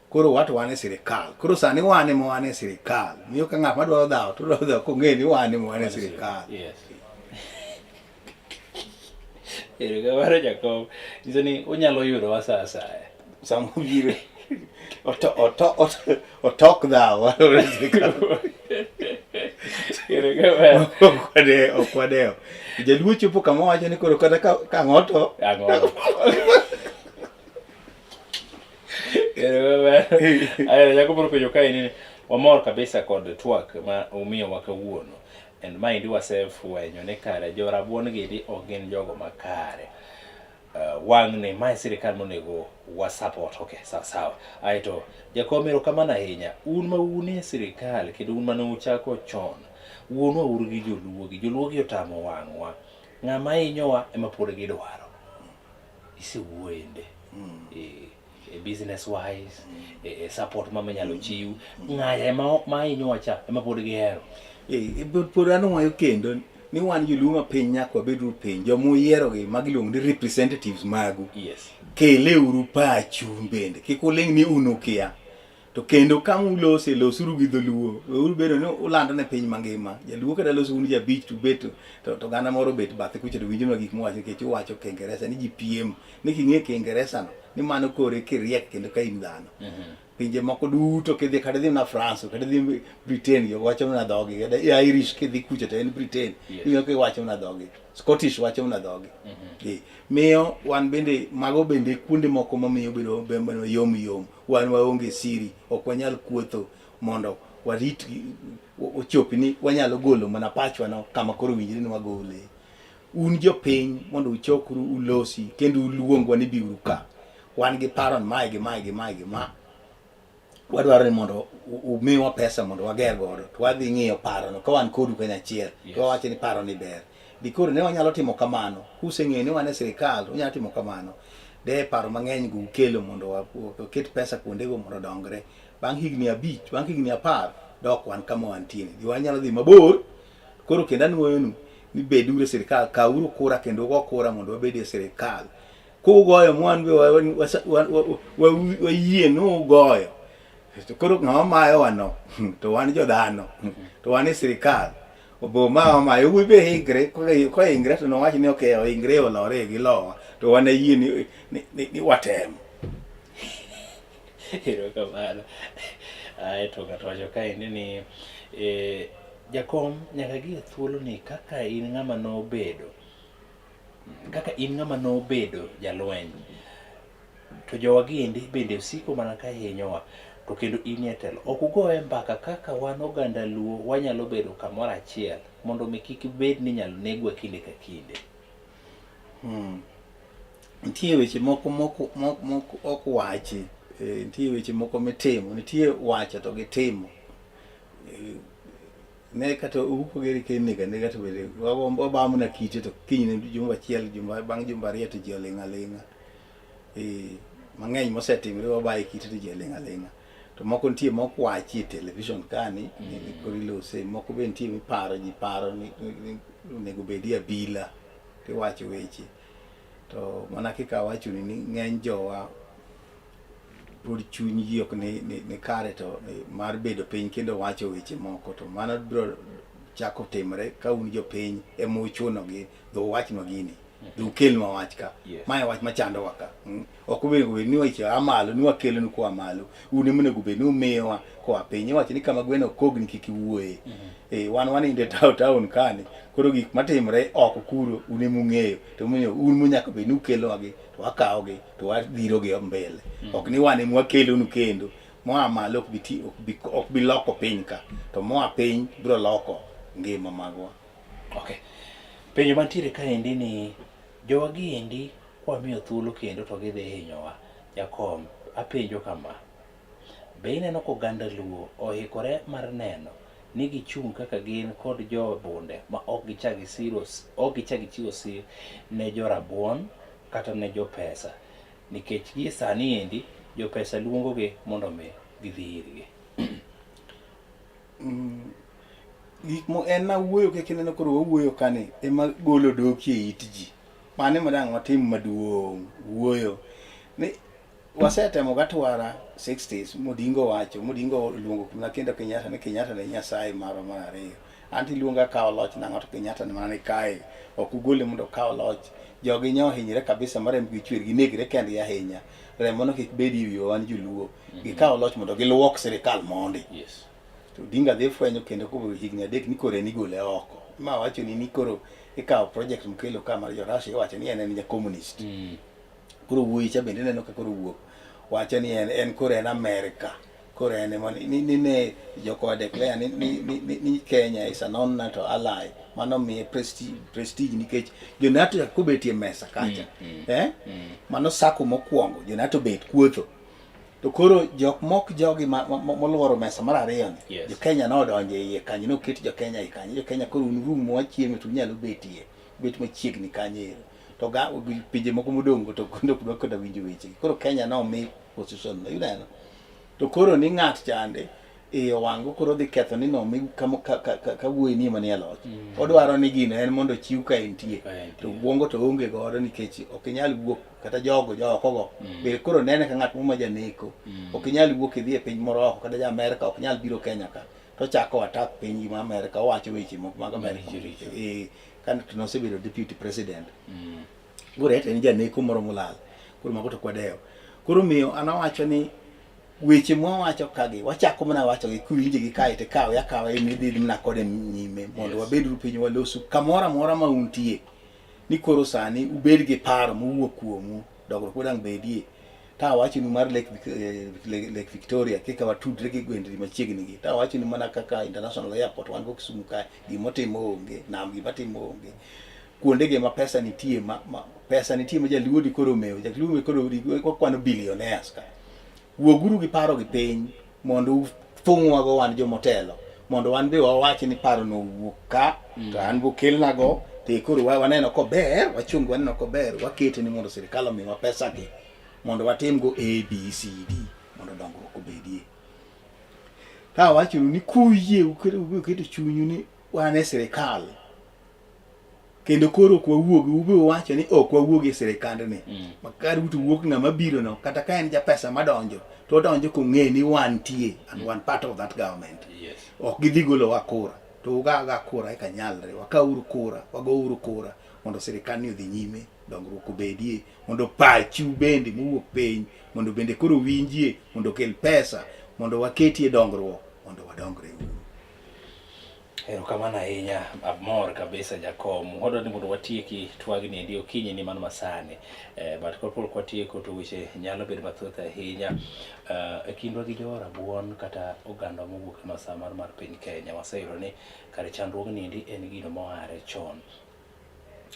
Koro wato wan e sirikal. Koro sani wan ema wan e sirikal. Miyo ka ng'at madwaro dhawo to odwaro dhawo kong'eyo ni wan ema wan e sirikal. Yes. Erokamano Jakom. Nyiso ni unyalo yudowa sa asaya. Sama obiro oto, oto, oto, otok dhawo. Erokamano. Ok wadewo, ok wadewo. Jaluo chopo kama wacho ni koro kata ka, ka ang'o to Ang'o? Erokamano. Aya, Jakom moro penjo kae ni wamor kabisa kod twak ma umiyowa kawuono. And maendi wasefwenyo ni kare jo rabuon gidi ok gin jogo makare. Uh, wang'ni mae sirikal monego wa support. Okay, sawa sawa. Aeto jakom erokamano ahinya. Un ma un e sirikal kendo un mane uchako chon. Wuonwa uru gi joluo gi. Joluo gi otamo wang'wa. Ng'ama hinyowa ema pod gidwaro. Isewuoyende. E, e business wise, e, e support ma minyalo chiw. Ng'aya ema ma hinyowa cha ema pod gihero. Eh, pod anwayo kendo ni wan joluo ma piny nyaka wabeduru piny. Joma uyierogi ma giluongo ni representatives magu. Yes. Keleuru pachu bende. Kik uling' ni un ukia. To kendo kama ulose, losuru gi dholuo. Weuru bedo ni ulando ne piny mangima. Jaluo kata loso un ji abich to ubet to, to oganda moro obet bathe kucha to winjo mana gik muwacho nikech uwacho Kiingereza ni ji piem. Ni king'e Kiingereza no, ni mano kore kiriek kendo ka in dhano. Pinje moko duto kidhi kata idhi mana France kata idhi Britain jogo wacho mana dhogi. Kata Irish kidhi kucha to en Britain. Yes. Iwinjo kiwacho mana dhogi. Scottish wacho mana dhogi. Eh, Miyo wan bende mago bende kuonde moko mamiyo bedo bedo yom yom. Wan waonge siri, ok wanyal kuotho mondo warit ochopi ni wanyalo golo mana pachwa no kama koro winjre ni wagole. Un jopiny mondo uchokru ulosi kendo uluongwa ni biuru ka. Wan gi paro ni mae gi mae gi mae gi ma. Wadwaro ni mondo umiwa pesa mondo wager godo. To wadhi ng'iyo paro no ka wan kodu kanyachiel. Yes. To wawacho ni paro ni ber. Dikoro ne wanyalo timo kamano. Kuseng'eyo ni wan e sirikal, unyalo timo kamano. De paro mang'eny go ukelo mondo waket pesa kuondego mondo odongre. Bang' higni abich, bang' higni 10, dok wan kama wantie ni. Wanyalo dhi mabor. Koro kendo anuoyonu ni beduru e sirikal, kawuru kura kendo ugo kura mondo wabed e sirikal. Kugoyo mwan be wayie ni ugoyo. To koro ng'ama mayowa no, to wan jodhano, to wan e sirikal. Obo ma mayo wuoyi be hingre, kohingre to nowach ni okay, ohingre olore gi lowa. To wan ayie ni, ni, ni, ni watem. Erokamano. Aeto ng'ato wacho kaendi ni eh, jakom nyaka gi e thuolo ni kaka in ng'ama nobedo kaka in ng'ama nobedo jalweny to jowa giendi bende osiko mana ka hinyowa to kendo in e telo ok ugoye mbaka kaka wan oganda luo wanyalo bedo kamoro achiel mondo mi kik bed ni inyalo negwa kinde ka kinde. Nitie weche moko moko moko moko ok wachi, nitie weche moko mitimo, nitie wacho to gi timo. Ne kata Ouko geri ka inego anega to bende wabamo mana kite to kinyne jumba achiel jumba bang' jumba ariyo to ji oling' aling'a. Mang'eny mosetimre wabaye kite to ji oling' aling'a. To moko nitie mok wachi e television kani, ni koro ilose, moko be nitie miparo ji paro ni onego bedie abila tiwacho weche. To mana kaka awachoni ni ng'eny jowa pod chunygi ok ni, ni, ni kare to mar bedo piny kendo wacho weche moko to mano biro chako timre ka un jopiny ema uchunogi dho wachnwa gini dho ukelnwa wach ka. Yes. Mae wach machandowa ka. Ok onego bed ni weche a malo ni wakelonu koa malo. Un ema onego bed ni umiyowa koa piny. Iwacho ni kama gweno kogni kik iwuoye. Wan wanindo e town kani. Koro gik matimre oko kuro un ema ung'eyo. To omiyo un munyaka bed ni ukelonwagi to wakawogi to wadhirogi mbele. Ok ni wan ema wakelonu kendo. Moa malo ok bi ti, ok bi, ok bi loko piny ka. To moa piny biro loko ngima magwa. Okay. Penjo mantiere kaendi ni jowagi endi kwamiyo thuolo kendo to gidhi hinyowa. Jakom, apenjo kama. Be ineno ka oganda Luo oikore mar neno ni gichung' kaka gin kod jo bunde ma ok gichak gisiro ok gichak gichiwo sir ne jo rabuon kata ne jo pesa nikech gie sani endi jo pesa luongogi mondo mi gidhi irgi. Gik mo en nawuoyo kaka ineno koro wawuoyo kani ema golo doki e it ji. Mano ema dang' watim maduong' wuoyo. Ni wasetemo gatwara 60s Modingo wacho, Modingo oluongo kumna kendo Kenyatta ni Kenyatta ne Nyasaye marwa mar ariyo. Anti iluonga kawo loch nang'o to Kenyatta ni mana ni kae. Ok ugole mondo okaw loch. Jogi nyo ohinyre kabisa ma rembgi chwer ginegre kendgi ahinya. Remono kik bedi e wiwa wan joluo. Gikaw loch mondo giluok sirikal mondi. Yes. To Odinga dhi fwenyo kendo koro higni adek ni koro en igole oko. Ma wacho ni ni koro ikawo project mokelo ka mar jo Russia iwacho ni en en ja communist. Koro wuoyi cha bende ineno ka koro wuok wacho ni en en koro en America. Koro en ema ni ni ne joko declare ni ni ni, ni, ni Kenya is a non NATO ally. Mano miye prestige, prestige nikech jo NATO kobetie mesa kacha. Eh? Mano sako mokwongo jo NATO bet kuotho. To koro jok mok jogi ma, ma, ma, moluoro mesa mar ariyo ni Yes. jo Kenya nodonjo e iye kanyo noket jo Kenya e kanyo jo Kenya koro un room mwachieme to unyalo betie bet machiegni kanyo ero to ga pinje moko modong' go to kendo ok dwa kata winjo wechegi koro Kenya nomi position no ineno to koro ni ng'at chande iye owang' go koro dhi ketho ni nomi ka, ka, ka, ka, ka wuoyi ni ema nie loch odwaro ni gino en mondo ochiw ka entie Ka entie. to bwongo to onge godo nikech ok inyal wuok kata jogo jooko go be koro nene ka ng'at moro ma janeko ok inyal wuok idhi e piny moro oko kata ja Amerka ok nyal biro Kenya ka to chako attack piny ma Amerka owacho weche moko mag Amerka Maricho richo. eh ka to nosebedo deputy president koro ete en janeko moro molal koro mago to kwadewo koro miyo an awacho ni weche mwawacho kagi wachako mana wacho gi kuwinje gi kae to ikawe akawa idhi mana kode nyime mondo Yes. wabed piny walosu kamoro amora ma untie ni koro sani ubed gi paro mowuok kuomu dongruok modang' bedie ta awachonu mar Lake, Lake Victoria kika watudre gi gwendni machiegni gi ta awachonu mana kaka international airport wan go Kisumu kae gimotimo onge nam gimatimo onge kuonde gi ma pesa nitie ma, ma pesa nitie ma jaluo di koro omewo jaluo koro wakwano billionaires ka wuoguru gi paro gi piny mondo uthung'wago wan jomotelo mondo wan be wawach ni paro no owuok ka to an bokelnago to koro waneno kober wachung waneno kober wakete ni mondo sirikal omiwa pesa gi mondo watimgo A B C D mondo dongruok obedie ka awachonu ni kuyie uketo chunyu ni wan e sirikal kendo koro ok wawuog ube uwacho ni ok wawuog e sirikandni ma kar to wuok ng'ama biro no kata ka en japesa madonjo to odonjo kong'e ni wantie and wan part of that government Yes. ok gidhi golowa kura to uga aga kura eka nyalre wakauru kura wagouru kura mondo sirikandni odhi nyime dongruok obedie mondo pachu bende mowuok piny mondo bende koro winjie mondo okel pesa mondo waketie dongruok mondo wadongre uru Erokamano ahinya, amor kabisa jakom. Wadwa ni mondo watieki twagni endi okinyi ni mano masani. But kapok watieko to weche nyalo bedo mathoth ahinya. E kindwa gi jo rabuon kata oganda mowuok e masawa mar piny Kenya, waseyudo ni kare chandruogni endi en gino moare chon.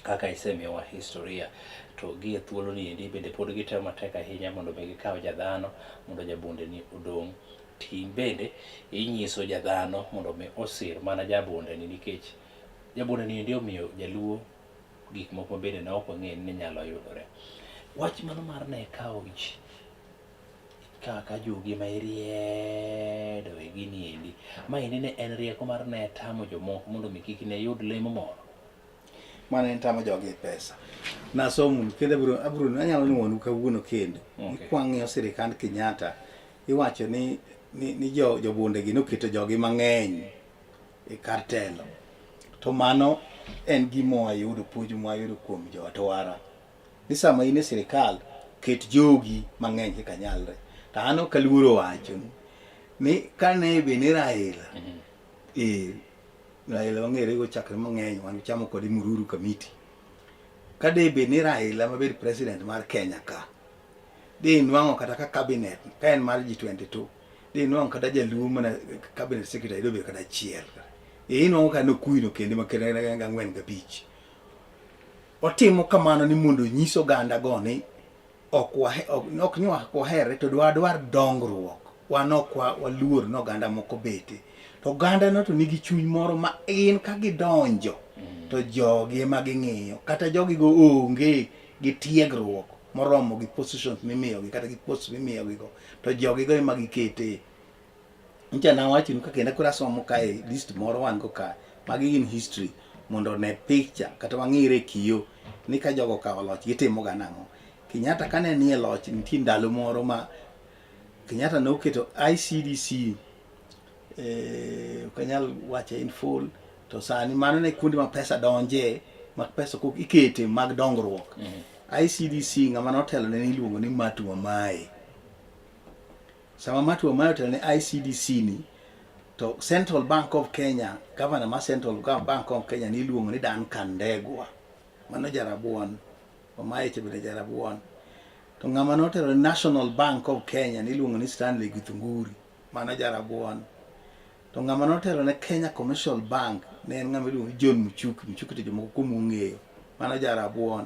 Kaka isemiyowa historia to gi e thuolo ni endi bende pod gitemo matek ahinya mondo mi gikaw jadhano mondo jabunde ni odong' Tim bende inyiso jadhano mondo mi osir mana jabundeni nikech jabundeni endi omiyo jaluo gik moko ma bende ne ok wang'eyo ni nyalo yudore. Wach mano mar ne kawo ji kaka jogi ma iriedo e gini endi. Ma endi ne en rieko mar ne tamo jomoko mondo mi kik ne yud lemo moro. Mano en tamo jogi e pesa. Nasomo kendo abiro abiro anyalo nuonu kawuono kendo. Okay. Kwang'iyo sirikand Kenyatta iwacho ni ni, ni jo jobunde gi noketo jogi mang'eny e kar telo. To mano en gima wayudo puonj mwayudo kuom jo Atwara. Ni sama in e sirikal ket jogi mang'eny kaka nyalre. To an ok aluoro wacho ni kane be ni Raila Raila wang'ere go chakre mang'eny wan chamo kode mururu kamiti. Ka de bed ni Raila mabed president mar Kenya ka, de nwang'o kata ka cabinet ka en mar G22, Di nwang' kata jaluo mana cabinet secretary dobedo kata achiel. E inwang'o ka nokuino kende ma kende gang'wen gabich. Otimo kamano ni mondo onyis oganda go ni ok wahe, ok, ok ni ok waherre to dwadwar dongruok. Wan ok waluor ni oganda moko bete. To oganda no to nigi chuny moro ma in ka gidonjo to jogi ema ging'iyo. Kata jogi go onge gi tiegruok moromo gi positions mimiyogi kata gi posts mimiyogi go to jogi go ema gikete. Nyicha nawachonu ka kendo koro asomo kae list moro wan go ka magi gin history mondo one picture kata wang'ire e kiyo ni ka jogo okawo loch gitimo ga nang'o. Kenyatta kane nie loch nitie ndalo moro ma Kenyatta noketo ICDC ok anyal wache in full to sani mano ne kuonde ma pesa donje ma pesa kok ikete mag dongruok. ICDC ng'ama notelo ne iluongo ni Matu Wamae. Sama Matu Wamae otelo ne ICDC ni to Central Bank of Kenya, governor ma Central Bank of Kenya ni iluongo ni Duncan Ndegwa. Mano jarabuon. Wamae cha bende jarabuon. To ng'ama notelo ne National Bank of Kenya ni iluongo ni Stanley Githunguri. Mano jarabuon. To ng'ama notelo ne Kenya Commercial Bank ne en ng'ama iluongo ni John Muchuki. Muchuki to jomoko kuomu ong'eyo. Mano jarabuon.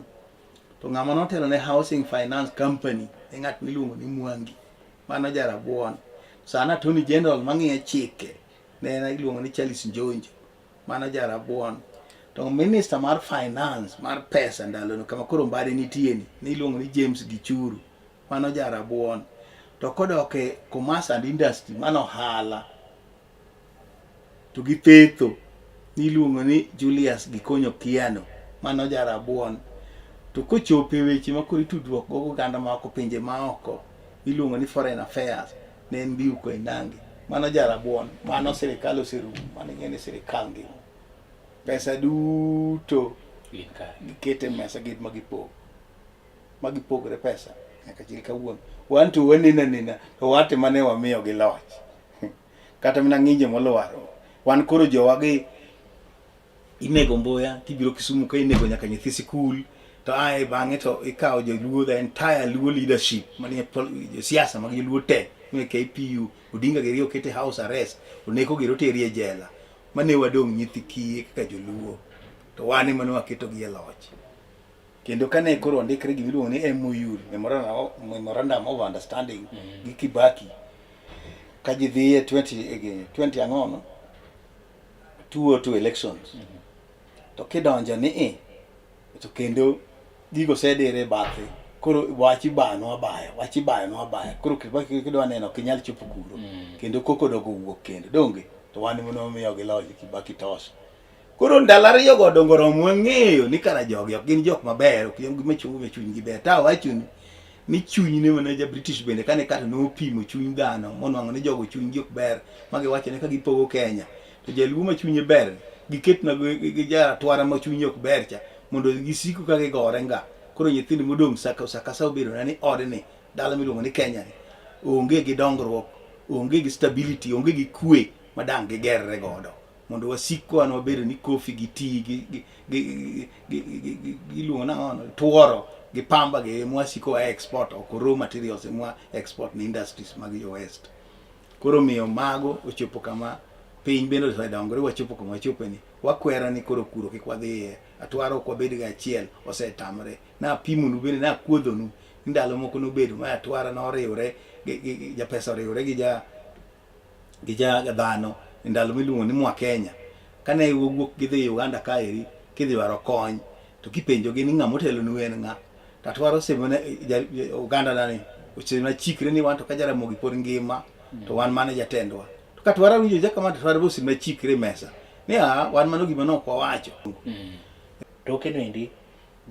To ng'ama notelo ne Housing Finance Company ne ng'at miluongo ni Mwangi. Mano jarabuon. Sana Attorney General mang'iyo chike ne en iluongo ni Charles Njonjo. Mano jarabuon. To minister mar finance mar pesa ndalono kama koro Mbadi nitie ni ne iluongo ni James Gichuru. Mano jarabuon. To kodok e commerce and industry mano ohala to gi petho niluongo ni Julius Gikonyo Kiano mano jarabuon. To kochopo e weche ma koro itudruok go oganda ma oko pinje ma oko iluongo ni foreign affairs ne en Mbiu Koinange mano jarabuon. Mano sirikal oserumo, mano ing'e ni sirikal ngima. Pesa duto gikete mesa gin ma gipogo ma gipogre pesa nyaka chil kawuono. Wan to waneno anena to wate mane wamiyo gi loch. Kata mana ng'injo molwaro. Wan koro jowa gi inego Mboya tibiro Kisumu ka inego nyaka nyithi sikul to ae bang'e to ikawo joluo the entire Luo leadership manie siasa mag joluo te manie KPU Odinga giri okete house arrest oneko giri oteri e jela mane wadong' nyithi kiye kaka joluo to wan ema ne waketo gi e loch. Kendo kane koro ondikre gima iluongo ni MOU, Memorandum of Understanding gi Kibaki ka ji dhi e 20 20 ang'o no 202 elections to kidonjo ni i to kendo gigo osedire bathe koro wach ibayo abaya wach ibayo abaya koro Kibaki kidwa neno ok inyal chopo kuro kendo koko dogo wuok kendo donge to wan ema nomiyo gi loch Kibaki tos. Koro ndalo ariyo go dongo romo wang'eyo ni kara jogi ok gin jok maber ok gin gima chungo me chunygi ber. Ta awacho ni ni chuny ne mana ja British bende kane kata nopimo chuny dhano monwang'o ni jogo chunygi ok ber ma giwacho ni ka gipogo Kenya to jaluo ma chunye ber giketna gi jaratwara ma chunye ok ber cha mondo gisiko ka gigore nga. Koro nyithindo modong' saka saka sa obedo na ni odni dala miluongo ni Kenya ni onge gi dongruok, onge gi stability, onge gi kwe ma dang' gigerre godo. Mondo wasik ka wan wabedo ni kofi gi tea gi gi gi gi gi gi iluongo nang'o no tuoro gi pamba gi ema wasiko wa export oko raw materials ema export ne industries mag jo West. Koro miyo mago ochopo kama piny bende osedongore wachopo kama wachope ni wakwero ni koro kuro kik wadhiye atwaro ok wabed ga achiel osetamre. Napimonu bende nakuodhonu ni ndalo moko nobedo ma atwara noriwre gi japesa oriwre gi ja gi ja dhano e ndalo miluongo ni Mwa Kenya. Kane wawuok gidhi Uganda kaeri kidhi dwaro kony to kipenjogi ni ng'ama otelonu en ng'a to atwaro osemona oganda nani osemona chikre ni wan to ka Jaramogi pod ngima to wan mane jatendwa. To ka atwaro winjo ja kama to atwaro osemona chikre e mesa ni a wan mano gima ne ok wawacho. Toke noendi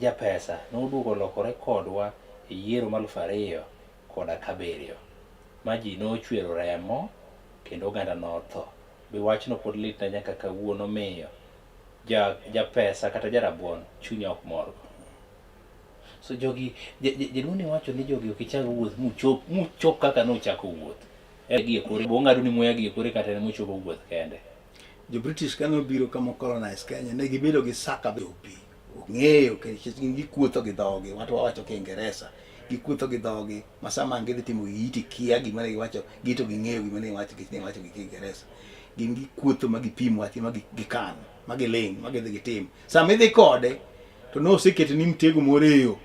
japesa noduogo olokore kodwa e yiero mar 2007 ma ji nochwero remo kendo oganda notho. Be wachno pod litna nyaka kawuono miyo ja japesa kata jarabuon chunya ok morgo. So jogi jaduong' ne wacho ni jogi ok ichak wuoth muchop muchop kaka nochako wuoth. E gi e kore, ong'ado ni muya gi e kore kata en mochopo wuoth kende. Jo British kane obiro kama colonize Kenya ne gibedo gi saka pi. Ong'eyo nikech gin gikuotho gi dhogi, wato wawacho Kiingereza. Gikuotho gi dhogi ma sama ang' gidhi timo gigi to ikia gima ne giwacho, gito ging'eyo gima ne giwacho nikech ne giwacho gi Kiingereza. Gin gikuotho ma gipim wach ma gikan, ma giling', ma gidhi gitim. Sama idhi kode to noseketoni mtego moro e yo.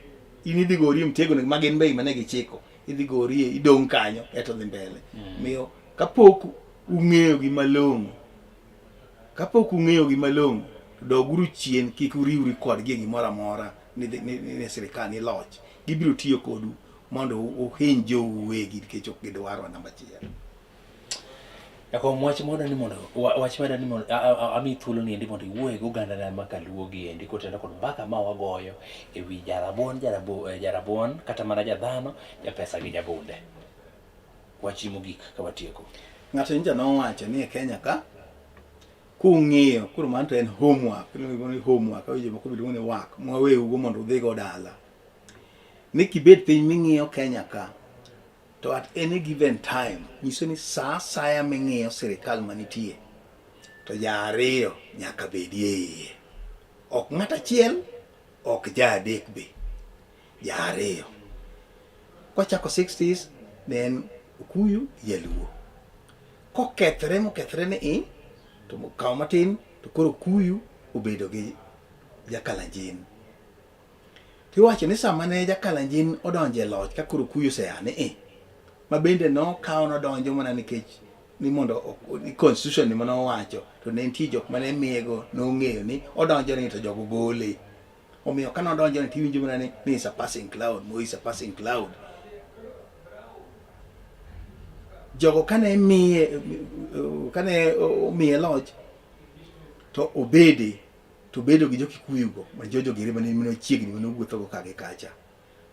In idhi gori e mtego ma gin be gima ne gichiko. Idhi gorie, idong' kanyo, eto dhi mbele. Miyo kapok ung'eyo gi malong'o, kapok ung'eyo gi malong'o, to doguru chien kik uriwri kodgi e gimoro amora ni, ni, ni, ni sirikal ni loch. Gibiro tiyo kodu mondo uhiny jou uwegi nikech ok gidwarwa namba achiel. Jakom wach moda ni mondo wach mada ni mondo ami thuolo ni endi mondo iwuoye gi oganda na ma kaluo gi endi kotenore kod mbaka ma wagoyo e wi jarabuon jarabo, eh, jarabuon kata mana jadhano japesa gi jabunde. Wachni mogik ka watieko. Ng'ato nyocha nowacho ni e Kenya ka kung'iyo koro mano to en homework iluongo ni homework awinjo jomoko be luongo ni work mwaweugo mondo udhigo dala ni kibet piny ming'iyo Kenya ka to at any given time nyiso ni sa asaya ming'iyo sirikal manitie to ja ariyo nyaka bedie iye ok ng'at achiel ok ja adek be ja ariyo kwachako 60s ne en Okuyu gi Jaluo kokethre mokethre ni i to kawo matin to koro Okuyu obedo gi Jakalanjin Tiwacho ni sama ne Jakalanjin odonjo e loch ka koro Okuyu osea ni i ma bende nokawo nodonjo mana nikech ni mondo ni constitution ni mane owacho to ne nitie jok mane miyego nong'eyo ni odonjo ni to jogo gole. Omiyo ka nodonjo ni tiwinjo mana ni ni is a passing cloud, Moi is a passing cloud. Jogo kane miye kane omiye loch to obede to bedo gi jo-Kikuyu go ma Jojo giri mane mane chiegni mane owuotho go ka gi kacha.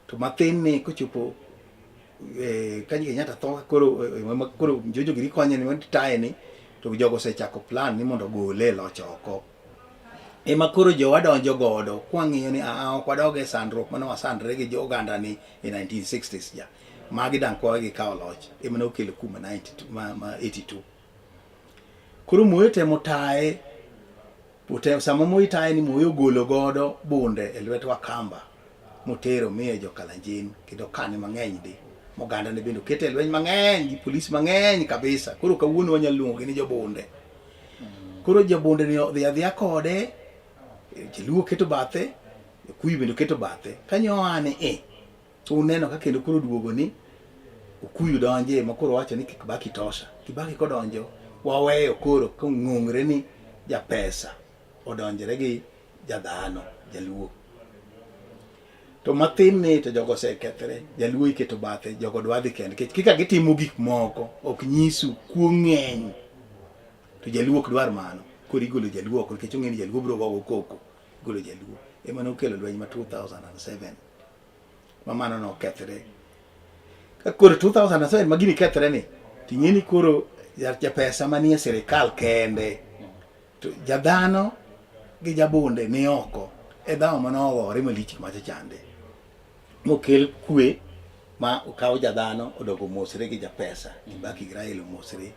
To mathin ni kochopo eh, ka Kenyatta tho koro eh, ma koro Jojo giri konye ni mane taye ni to jogo osechako plan ni mondo ogole e loch oko. Ema koro jowa donjo godo kwang'iyo ni aa ok wadog e sandruok mane wasandre gi jo oganda ni e 1960s ja. Magi dang' kwawe gikawo loch ema ne okelo kuma 92 ma 82. Koro Moi temo taye Ote, sama Moi taye ni Moi ogolo godo bunde e lwet Wakamba motero miye jo-Kalenjin kendo kane mang'eny ndi. Moganda ne bende okete e lweny mang'eny gi polis mang'eny kabisa. Koro kawuono wanyalo luongogi ni jobunde. Koro jobunde ni odhi adhiya kode, Jaluo oketo bathe, Okuyu bende oketo bathe. Kanyo oa ni e, To uneno ka kendo koro duogo ni Okuyu donje ma koro wacho ni Kibaki tosha. Kibaki kodonjo waweyo koro kong'ong're ni japesa odonjre gi jadhano jaluo. To mathin ni to jogo osekethre, jaluo iketo bathe, jogo dwa dhi kendgi. Nikech kaka gitimo gik moko ok nyisu kuo ng'eny. To jaluo ok dwar mano. Koro igolo jaluo oko nikech ong'e ni jaluo biro gogo koko. Igolo jaluo. Ema nokelo lweny ma 2007. Ma mano nokethre. Ka koro 2007 ma gini kethre ni, to ing'e ni koro japesa manie sirikal kende, to jadhano gi jabunde ni oko e dhawo mane ogore malich macha chande. Mokel kwe ma okaw jadhano odogo omosre gi japesa, Kibaki gi Raila omosre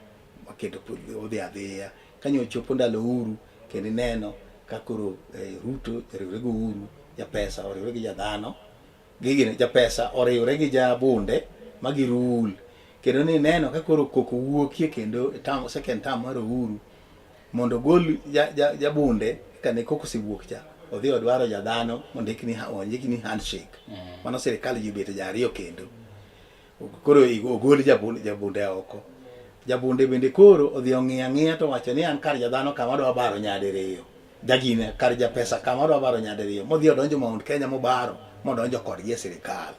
ma kendo odhi adhiya. Kanyo ochopo ndalo Uhuru kendo ineno ka koro eh, Ruto oriwre gi Uhuru, japesa oriwre gi jadhano, gigi japesa oriwre gi jabunde ma girul. Kendo ni neno ka koro koko wuokie kendo e term, second term mar Uhuru mondo ogol jabunde kane koko osewuok cha odhi odwaro jadhano mondik ni ondik ni handshake. Mano sirikal ji obet ja ariyo kendo. Koro ogol jabunde oko. Jabunde bende koro odhi ong'iyo ang'iya to wacho ni an kar jadhano kama adwa baro nyadiriyo. Jagine kar japesa kama adwa baro nyadiriyo. Modhi odonjo Mount Kenya mobaro modonjo kodgi e sirikal.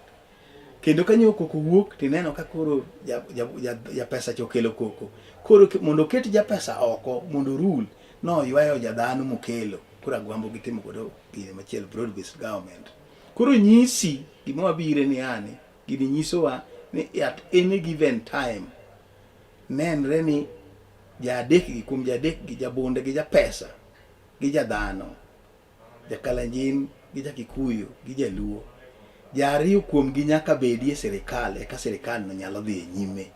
Kendo kanyo koko wuok tineno ka koro japesa cha okelo koko. Koro mondo oket japesa oko mondo orul, noywayo jadhano mokelo. Koro Agwambo gitimo godo gine machielo broad based government. Koro nyisi gima wabire ni ani gini nyisowa ni at any given time nenre ni jaadek gi kuom jaadek gi jabunde gi japesa gi jadhano jakalenjin gi jakikuyu gi jaluo jariyo kuomgi nyaka bedi e sirikal eka sirikal no nyalo dhi e nyime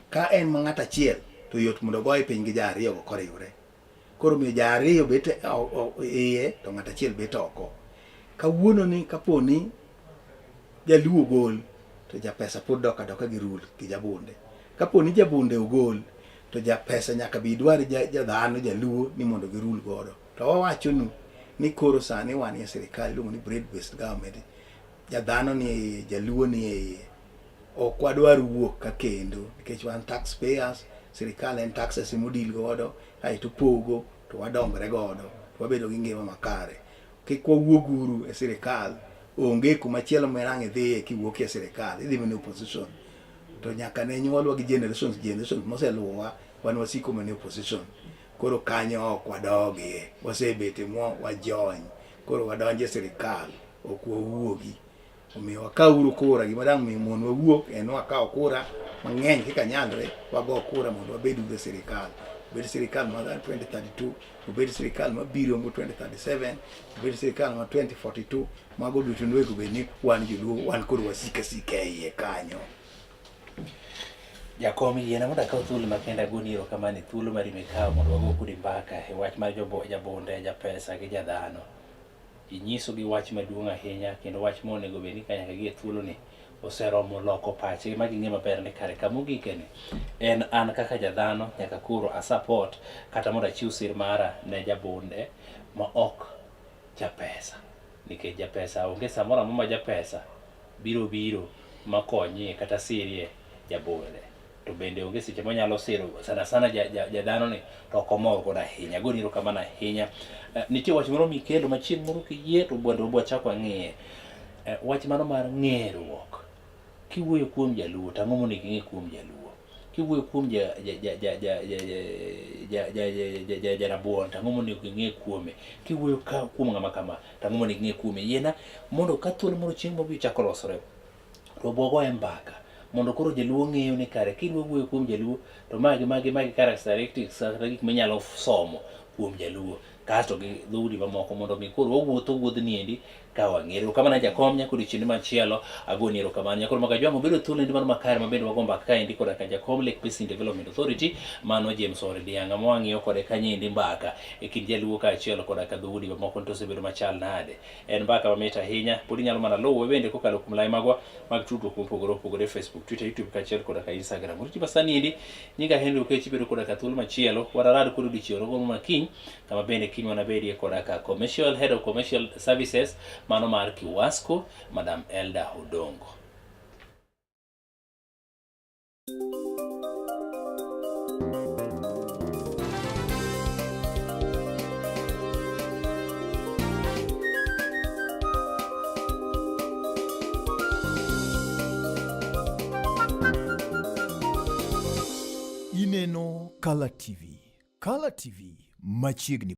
ka en ma ng'at achiel to yot mondo ogoye piny gi jariyo go koriwre koro miyo jariyo bet e iye to ng'at achiel bet oko kawuono ni kapo ni Jaluo ogol to japesa pod dok adoka gi rule gi jabunde. Kapo ni jabunde ogol to japesa nyaka bi dwar jadhano jaluo ni mondo girul godo. To wawachonu ni koro sani wan e sirikal iluongo ni broad based government. Jadhano ni e iye, jaluo ni e iye. Ok wadwar wuok ka kendo nikech wan taxpayers, sirikal en taxes emodil godo kaeto opogo to wadongre godo to wabedo gi ngima makare. Kik wawuog uru e sirikal, onge kuma chielo mirang' idhiye kiwuok e sirikal, idhi mana e opposition. To nyaka ne nyuolwa gi generations generations moseluwowa, wan wasiko mana e opposition. Koro kanyo ok wadogie, wasebete mwa wajony, koro wadonjo e sirikal, ok wawuogi. Omiyo wakawuru kura, gima dang' miyo mon wawuok en wakaw kura mang'eny kaka nyalre, wago kura mondo wabed uru e sirikal. Obed sirikal mar 2032, obed sirikal mabiro mo 2037, obed sirikal ma 2042, mago duto onego bed ni wan joluo wan kod wasika sika e iye kanyo. Jakom yiena mondo akaw thuolo makende agoni erokamano e thuolo mari mikawo mondo wago kodi mbaka e wach mar jabunde, japesa gi jadhano. Inyiso gi wach maduong' ahinya kendo wach ma onego bed ni ka nyaka gi e thuoloni oseromo loko pachgi ma ging'e maber ni kare kama ogikeni en an kaka jadhano nyaka koro a support kata mondo achiw sir mara ne jabunde ma ok japesa nikech japesa onge samoro amora ma japesa biro biro makonyie kata sirie jabunde to bende onge seche monyalo siro sana sana jadhano ni to ok omor godo ahinya. Agoni erokamano ahinya. Nitie wach moro mikelo ma chieng' moro kiyie to bwando wachak wang'iye. Wach mano mar ng'eruok. Kiwuoyo kuom jaluo to ang'o monego ing'e kuom jaluo? Kiwuoyo kuom jarabuon to ang'o monego ing'e kuome? Kiwuoyo kuom ng'ama kama to ang'o monego ing'e kuome? Yiena mondo ka thuolo moro chieng' moro chako losore to wagoye mbaka mondo koro jaluo ng'eyo ni kare kidwa wuoyo kuom jaluo to magi magi magi characteristics kata gik minyalo somo kuom jaluo kasto gi dhoudi mamoko mondo mi koro wawuotho wuodhni endi ka wang'ere. Erokamano jakom nyaka odiochieng' machielo agoni erokamano. Nyakoro Magajwang' obedo thuolo endi mano makare ma bende wago mbaka kaendi koda ka jakom Lake Basin Development Authority mano James Ore Dianga ma wang'iyo kode kanyo endi mbaka e kind jaluo kaachiel koda ka dhoudi mamoko to osebedo machal nade. En mbaka mamit ahinya. Pod inyalo mana luwe bende kokalo kuom lai magwa mag tudruok mopogore opogore Facebook, Twitter, YouTube kaachiel koda ka Instagram. Oriti masani endi nyinga Henry Okechi bedo koda ka thuolo machielo wararad kod odiochieng' rogo ma kiny kama bende kiny wanabedie koda ka Commercial Head of Commercial Services mano mar Kiwasco Madam Elda Odongo. Ineno Kala TV. Kala TV machiegni.